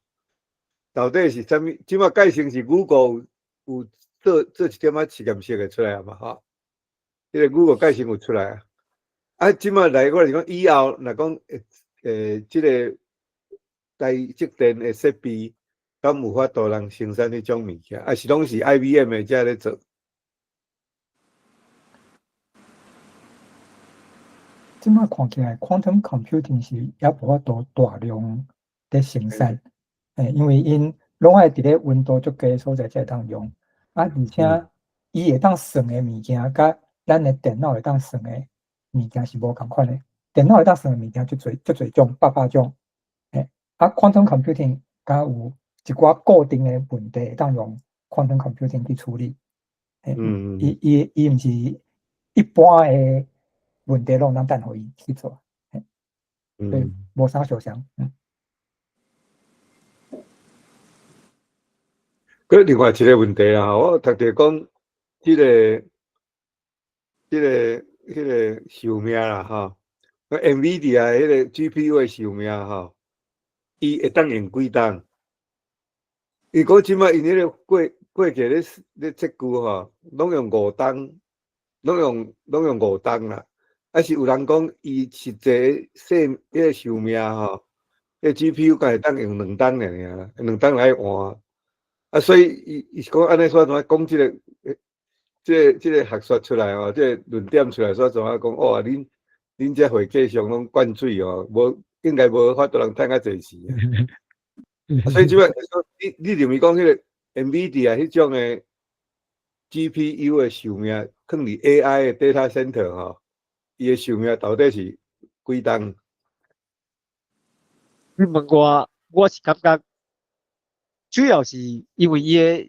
到底是啥物？這馬改成是 Google 有做一點仔實驗室的出來啊嘛，吼，彼個 Google 改成有出來啊。啊，這馬來我是講以後，若講這個台積電的設備，敢有法度人生產彼種物件？啊，是攏是 IBM 的才咧做？這馬看起來，quantum computing 是猶無法度大量佇生產，欸，因為𪜶攏愛佇咧溫度足低的所在才會當用，啊，而且伊會當算的物件，佮咱的電腦會當算的物件是無仝款的。電腦會當算的物件足濟足濟種，百百種，欸，啊，quantum computing 敢有一寡固定的問題會當用 quantum computing 去處理，欸，伊毋是一般的問題攏通等予伊去做，欸，對，無啥相像，嗯。閣另外一個問題啦，我讀著講，這個壽命啦，吼，NVIDIA 彼個 GPU 的壽命吼，伊會當用幾冬？伊講這擺𪜶彼個過去咧設計吼，攏用5冬，攏用5冬啦。啊是有人講，伊實際生彼個壽命吼，彼 GPU 敢會當用2冬爾爾，2冬來換。啊，所以伊是講按呢說怎講這個，這個學說出來吼，這個論點出來說怎啊講？哦，恁這會計上攏灌水哦，無應該無法度人趁較濟錢。啊，所以這擺你認為講彼個 NVIDIA 彼種的 GPU 的壽命，囥佇 AI 的 data center 吼，伊的壽命到底是幾冬？你問我，我是感覺主要是因為伊的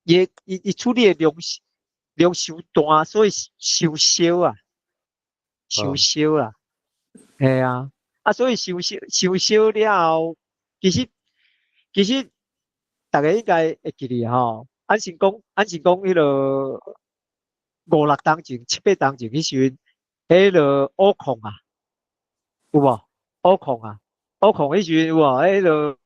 伊伊伊處理的量傷大，所以傷燒啊，傷燒啦，嘿啊，啊所以傷燒傷燒了後，其實逐家應該會記得吼，按是講彼個五六冬前、七八冬前彼時陣，彼個烏礦啊，有無？烏礦啊，烏礦彼時陣有無？彼個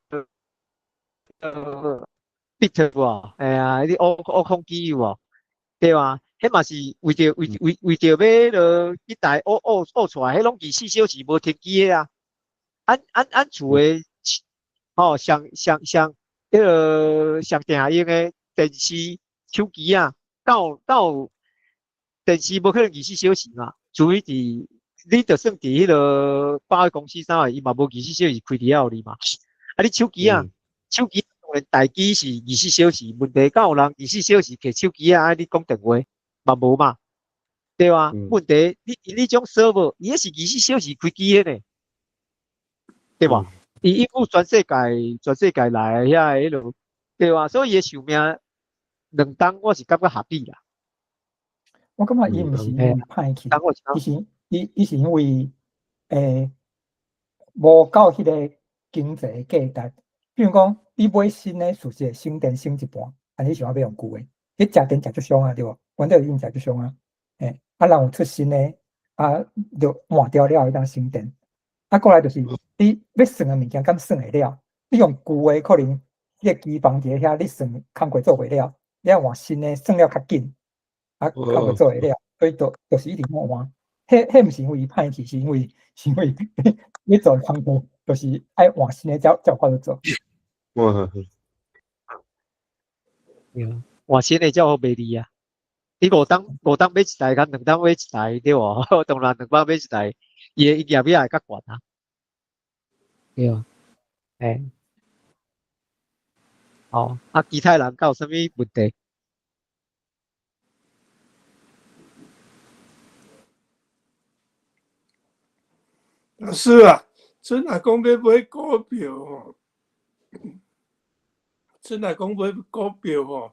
比特無？哎呀，彼烏礦機有無？對啊，彼嘛是為著為為為著欲落彼台學學學出來，彼攏24小時無停機的啊。按按按厝的，吼，上上上彼个上定用的電視、手機啊，敢有敢有電視無可能24小時嘛？除非佇你就算佇彼个百貨公司啥的，伊嘛無二十四小時開佇遐予你嘛。啊，你手機啊，手機當然待機是二十四小時，問題敢有人二十四小時提手機仔愛你講電話，嘛無嘛，對吧？問題你你種 server，伊彼是二十四小時開機的呢，對無？伊應付全世界，全世界來遐彼落，對吧？所以伊的壽命2冬，我是感覺合理啦。我感覺伊毋是因為歹去，伊是伊伊是因為無夠彼个經濟價值。比如講，你買新的，事實會省電省一半，按呢想欲用舊的，你食電食足傷啊，對無？阮兜已經食足傷啊，啊，人有出新的，啊，就換掉了後會當省電。啊，過來就是你欲算的物件，敢算會了？你用舊的可能，彼个機房佇遐，你算工課做袂了，你愛換新的，算了較緊，啊，工課做會了，所以就是一定愛換。彼彼毋是因為伊歹去，是因為你做工課就是愛換新的才有法度做。哇！對，換新的才好賣你啊！你5冬買一台，佮2冬買一台，對無？當然2百買一台，伊的營業額會較懸啊。對啊，欸，哦，啊，其他人敢有啥物問題？老師啊，陣若講欲買股票吼，陣若講買股票吼，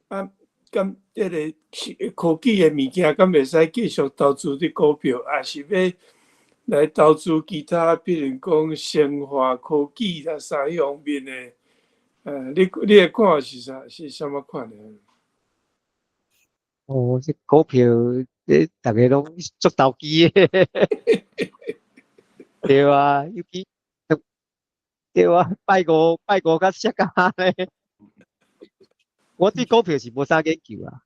啊，敢這个科技的物件，敢袂使繼續投資佇股票，抑是欲來投資其他，比如講生化科技啦啥彼方面的？你的看法是啥？是啥物款的？哦，這股票，這逐家攏足投機的，對啊，尤其對啊，拜五拜五較適合咧。我對股票是無啥研究啊，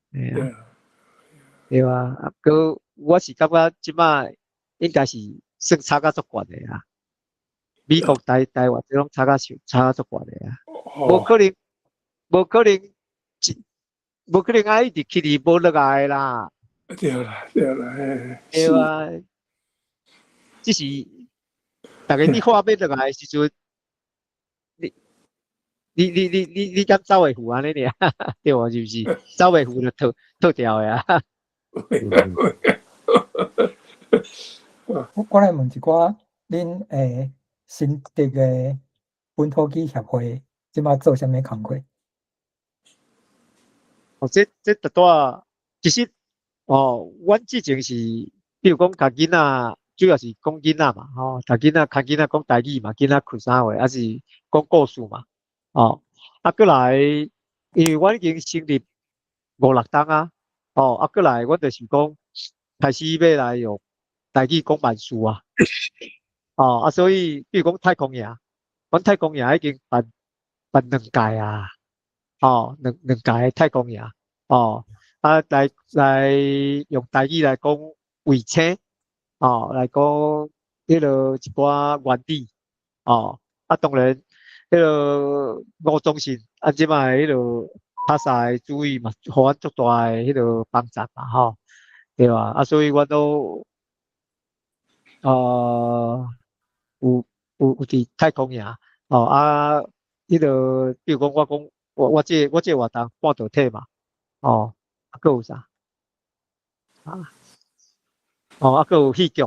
對啊，啊，閣我是感覺這擺應該是算差甲足懸的啊。美國、台台灣這攏差甲傷，差甲足懸的啊。無可能，無可能，無可能愛一直起佇無落來啦。對啦，對啦，嘿。對啊，只是逐家你看欲落來的時陣，你你你你你你敢走會赴按呢爾？對無？是毋是？走袂赴就脫脫掉的啊。我來問一寡，恁新竹的本土語協會這擺做啥物工課？哦，這這拄拄其實哦，阮之前是，比如講共囡仔，主要是講囡仔嘛，吼，共囡仔，牽囡仔講台語嘛，囡仔開啥話，抑是講故事嘛，哦，啊，閣來，因為阮已經成立五六冬啊，哦，啊，閣來，阮就是講開始欲來用台語講萬事啊，哦，啊，所以比如講太空營，阮太空營已經辦辦兩屆啊，哦，兩兩屆太空營，哦，啊，來來用台語來講衛星，哦，來講彼个一寡原理，哦，啊，當然，彼个吳宗信，啊，這擺彼个拍賽主意嘛，予阮足大的彼个幫助嘛，吼，對吧？啊，所以阮都，有有有佇太空營，哦，啊，彼个比如講我講我我這我這活動半導體嘛，哦，啊，閣有啥？啊，哦，啊，閣有戲劇，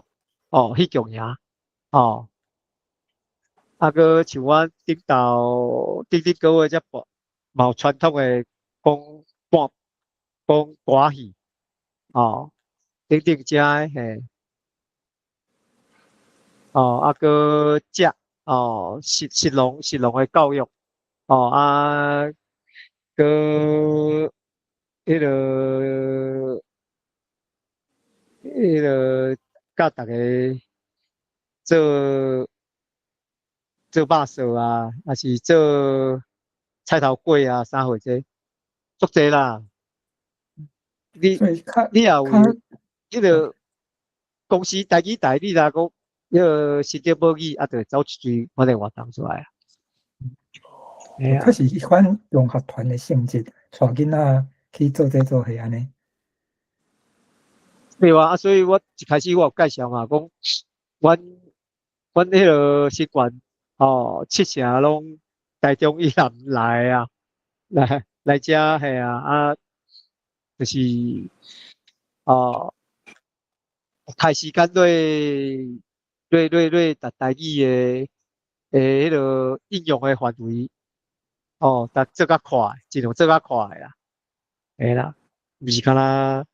哦，戲劇營，哦，啊，閣像阮頂頭頂頂個月才播，嘛有傳統的講半講歌戲，哦，頂頂遮的嘿，哦，啊，閣食，哦，實實農實農的教育，哦，啊，閣彼个彼个教逐家做做肉臊啊，抑是做菜頭粿啊，啥貨這足濟啦。你你也有彼个公司台语台，你若講彼个新竹母語，啊，就會走一堆款的活動出來啊。確實彼款融合團的性質，帶囡仔去做這做彼按呢。對啊，啊，所以我一開始我有介紹嘛，講阮彼个習慣哦，七成攏台中以南來啊，來遮嘿啊，啊，就是哦，開時間咧逐台語的彼个應用的範圍，哦，逐做較快，盡量做較快啦，嘿啦，毋是干焦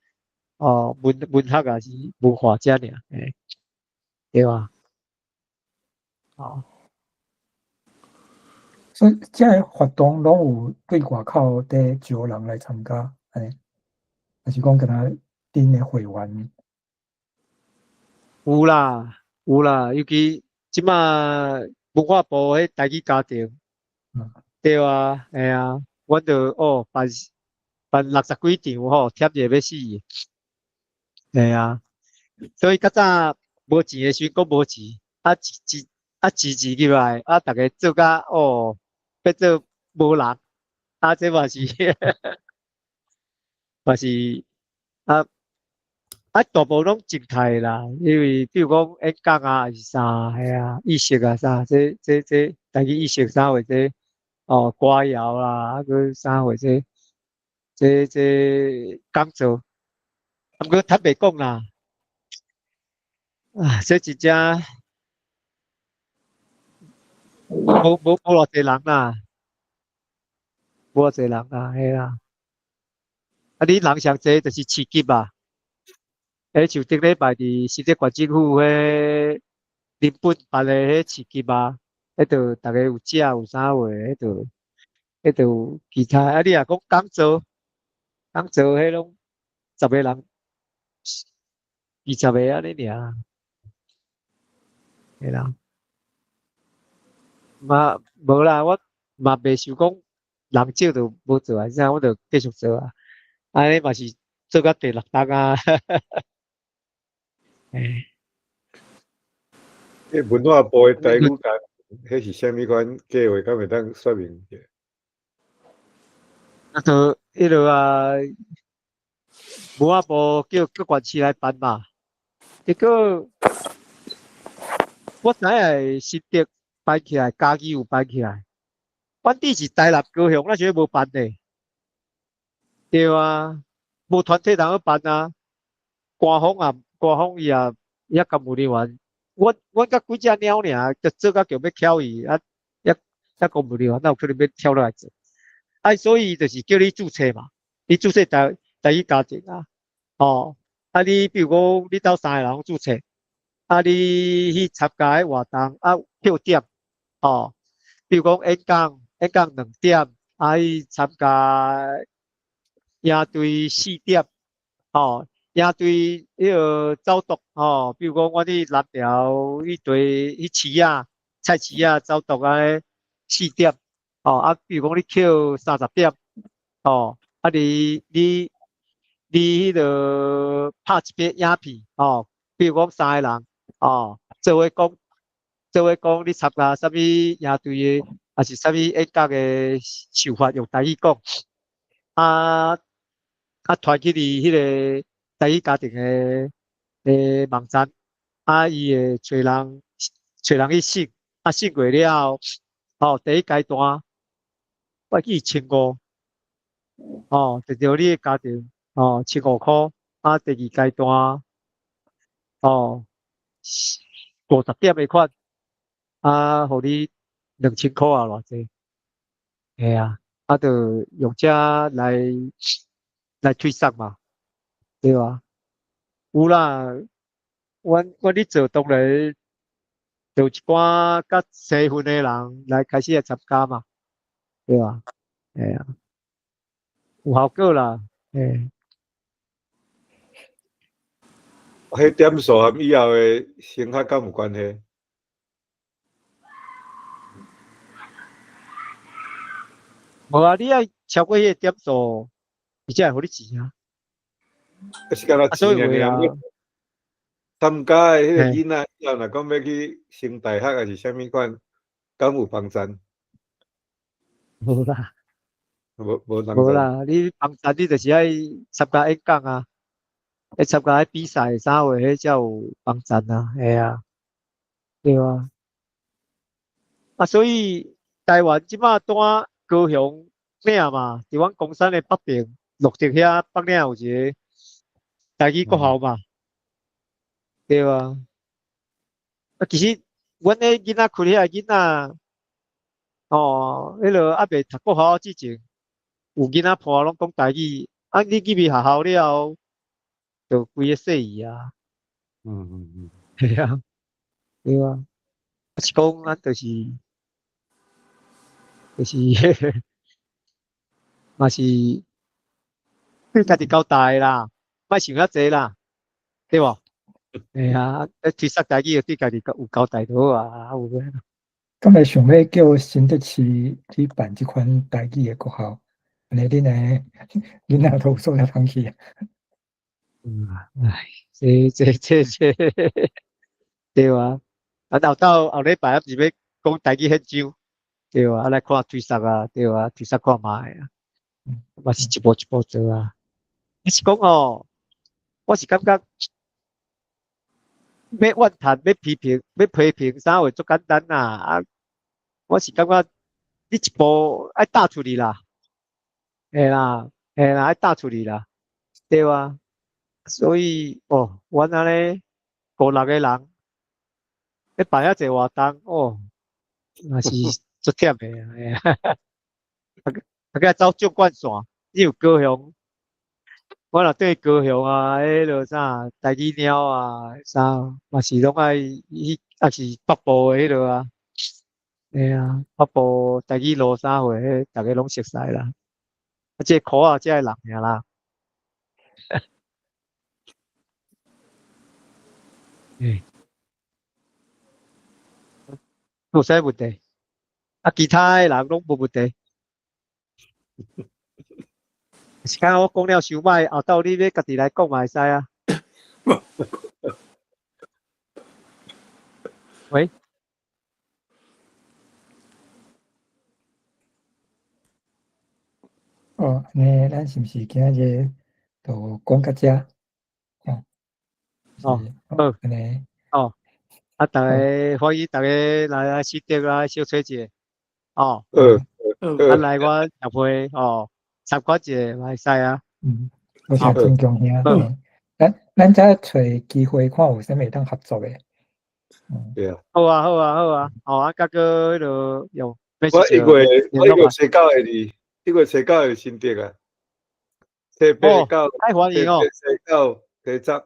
哦文學抑是文化遮爾，嘿，對啊，哦。所以這个活動攏有對外口佇招人來參加，按呢，抑是講敢若恁的會員？有啦，有啦，尤其這馬文化部彼台語家庭，對啊，嘿啊，阮就哦辦60幾場吼，忝者欲死，嘿啊，所以較早無錢的時陣閣無錢，啊錢啊錢入來，啊逐家做甲哦變做無人，啊這嘛是啊啊大部攏靜態啦，因為比如講演講啊，抑是啥，嘿啊，意識啊啥，這台語意識啥貨這哦歌謠啦，啊閣啥貨這講座，啊毋過坦白講啦，啊這真正無偌濟人啦，無偌濟人啦，嘿啦。啊，你人上濟就是市集啊，像頂禮拜佇新竹縣政府彼林本辦的彼市集啊，彼就逐家有食有啥貨，彼就有其他。啊，你若講講座，講座彼攏10個人，20個按呢爾，嘿啦。嘛無啦，我嘛袂想講人少就無做啊，啥我就繼續做啊。按呢嘛是做到第六冬啊。嘿。彼文化部的台語家庭，彼是啥物款計劃？敢會當說明一下？啊，就彼落啊，文化部叫各縣市來辦嘛。結果我知影新竹辦起來，嘉義有辦起來，反正是台南、高雄，那時無辦咧。對啊，無團體通去辦啊。官方啊，官方伊也伊也公務人員，阮佮幾隻貓爾，就做甲強欲翹伊，啊，遐公務人員哪有可能欲跳落來做？啊，所以就是叫你註冊嘛，你註冊台語家庭啊，哦，啊你比如講你兜三个人註冊，啊你去參加彼活動啊票點，哦，比如講演講演講2點，啊去參加營隊4點，哦，營隊彼个走讀，哦，比如講我去南寮彼塊彼市仔菜市仔走讀按呢4點，哦，啊比如講你扣30點，哦，啊你彼个拍一擺影片，哦，比如講三个人，哦，做伙講你參加啥物營隊的，抑是啥物演講的想法，用台語講，啊傳去佇彼个台語家庭的網站，啊伊會揣人去審，啊審過了後，哦，第一階段我記1500，哦，得著你的家庭，哦，1500箍，啊第二階段，哦，50點的款，啊，予你2000箍啊偌濟，嘿啊，啊就用這來推捒嘛，對吧？有啦，阮咧做當然就有一寡較細份的人來開始來參加嘛，對吧？嘿啊，有效果啦，嘿。彼點數和以後的升學敢有關係？無啊，你愛超過彼個點數，伊才會予你錢啊。是干焦錢爾爾。參加的彼个囡仔以後若講欲去升大學抑是啥物款，敢有幫贊？無啦，無無無啦，你幫贊你就是愛參加演講啊，愛參加彼比賽啥貨，彼才有幫贊啊，嘿啊，對啊。啊，所以台灣這擺拄高雄嶺嘛，佇阮岡山的北邊，鹿竹遐北嶺有一個台語國校嘛，對啊。啊，其實阮的囡仔開遐囡仔，哦，彼落猶未讀國校之前，有囡仔伴攏講台語，啊，你入去學校了後，就規個細去啊。係啊，對啊。啊是講咱就是嘛是對家己交代啦，莫想遐濟啦，對無？嘿啊，推捒台語對家己有交代就好啊，有咩？敢會想欲叫新竹市去辦這款台語的國校，按呢恁的囡仔都有所在通去啊。嗯，唉，這對啊。啊，後斗後禮拜猶是欲講台語演講，對啊，啊來看推捒啊，對啊，推捒看覓啊，嘛是一步一步做啊。你是講吼，我是感覺欲怨嘆、欲批評、欲批評啥話足簡單啦。啊，我是感覺你一步愛踏出去啦，嘿啦，嘿啦，愛踏出去啦，對啊。所以哦，阮按呢五六个人。咧辦遐濟活動，哦，嘛是足忝的啊！啊，啊，閣走縱貫線，你有高雄，我若對高雄啊，彼落啥台語貓啊，啥嘛是攏愛去，抑是北部的彼落啊，嘿啊，北部台語路啥貨，彼逐家攏熟似啦。啊，這個苦啊，這个人爾啦。欸。無啥問題，啊，其他的人攏無問題。是敢我講了傷歹，後斗你欲家己來講嘛會使啊。喂？哦，按呢咱是毋是今仔日就講到遮？哦，哦，好，按呢。哦。啊！逐家歡迎逐家來新竹來小揣一下，哦，啊來我協會哦參觀一下嘛會使啊。嗯，多謝鄭強兄。咱遮揣機會看有啥物會當合作的。嗯，對啊。好啊，好啊，好啊。哦，啊，閣閣彼落用。我1月7、9會佇，1月7、9會新竹啊。7、8、9。太歡迎哦。7、9、7、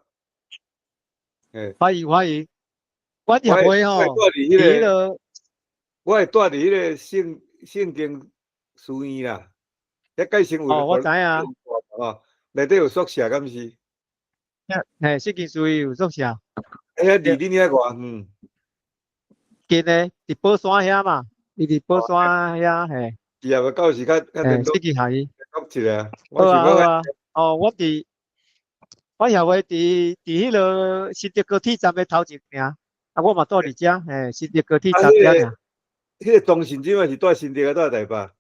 10。歡迎歡迎。我協會吼，佇彼个，我會住佇彼个聖經書院啦，遐蓋先有。哦，我知影。哦，內底有宿舍，敢是？嘿，聖經書院有宿舍。遐離恁遐偌遠？近的，佇寶山遐嘛，伊佇寶山遐，嘿。是啊，到時較較嘿，聖經學院。講一下。好啊好啊，哦，我佇，我協會佇彼个新竹高鐵站的頭前爾。啊，我嘛住佇遮，嘿，新竹高鐵站遮爾。彼個中信這擺是住新竹抑住台北？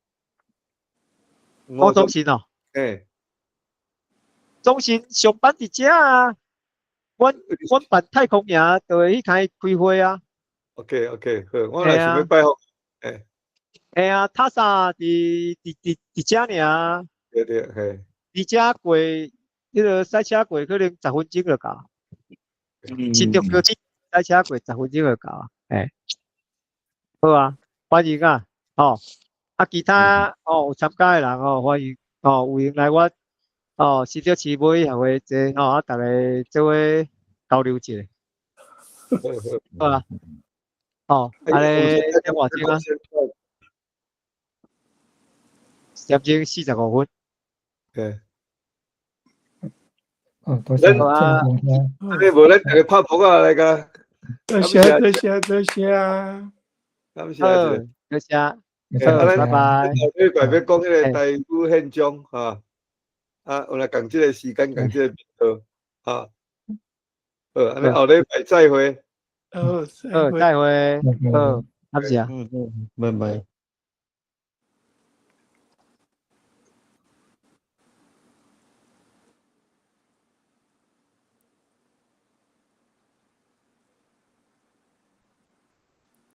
吳中信哦。嘿。中信上班佇遮啊，阮辦太空營就會去開開會啊。 OK，OK，好，我來想欲拜訪。嘿。嘿啊，塔薩佇遮爾。對對，嘿。佇遮過，彼个賽車過可能10分鐘就到。新竹高鐵。開車過10分鐘就到啊，嘿，好啊，歡迎啊，吼，啊，其他哦有參加的人哦，歡迎哦，有閒來我哦新竹市尾協會坐吼，啊，逐家做伙交流一下，好啊，哦，按呢點外鐘啊？10點45分。對。哦，多謝啊！你無咱逐家拍撲仔來共。多謝多謝多謝，感謝，多謝，拜拜。下禮拜欲講彼个台語憲章，哈。啊，有來仝這个時間，仝這个頻道，啊，好，按呢後禮拜再會。好，好，再會，好，感謝。嗯嗯，拜拜。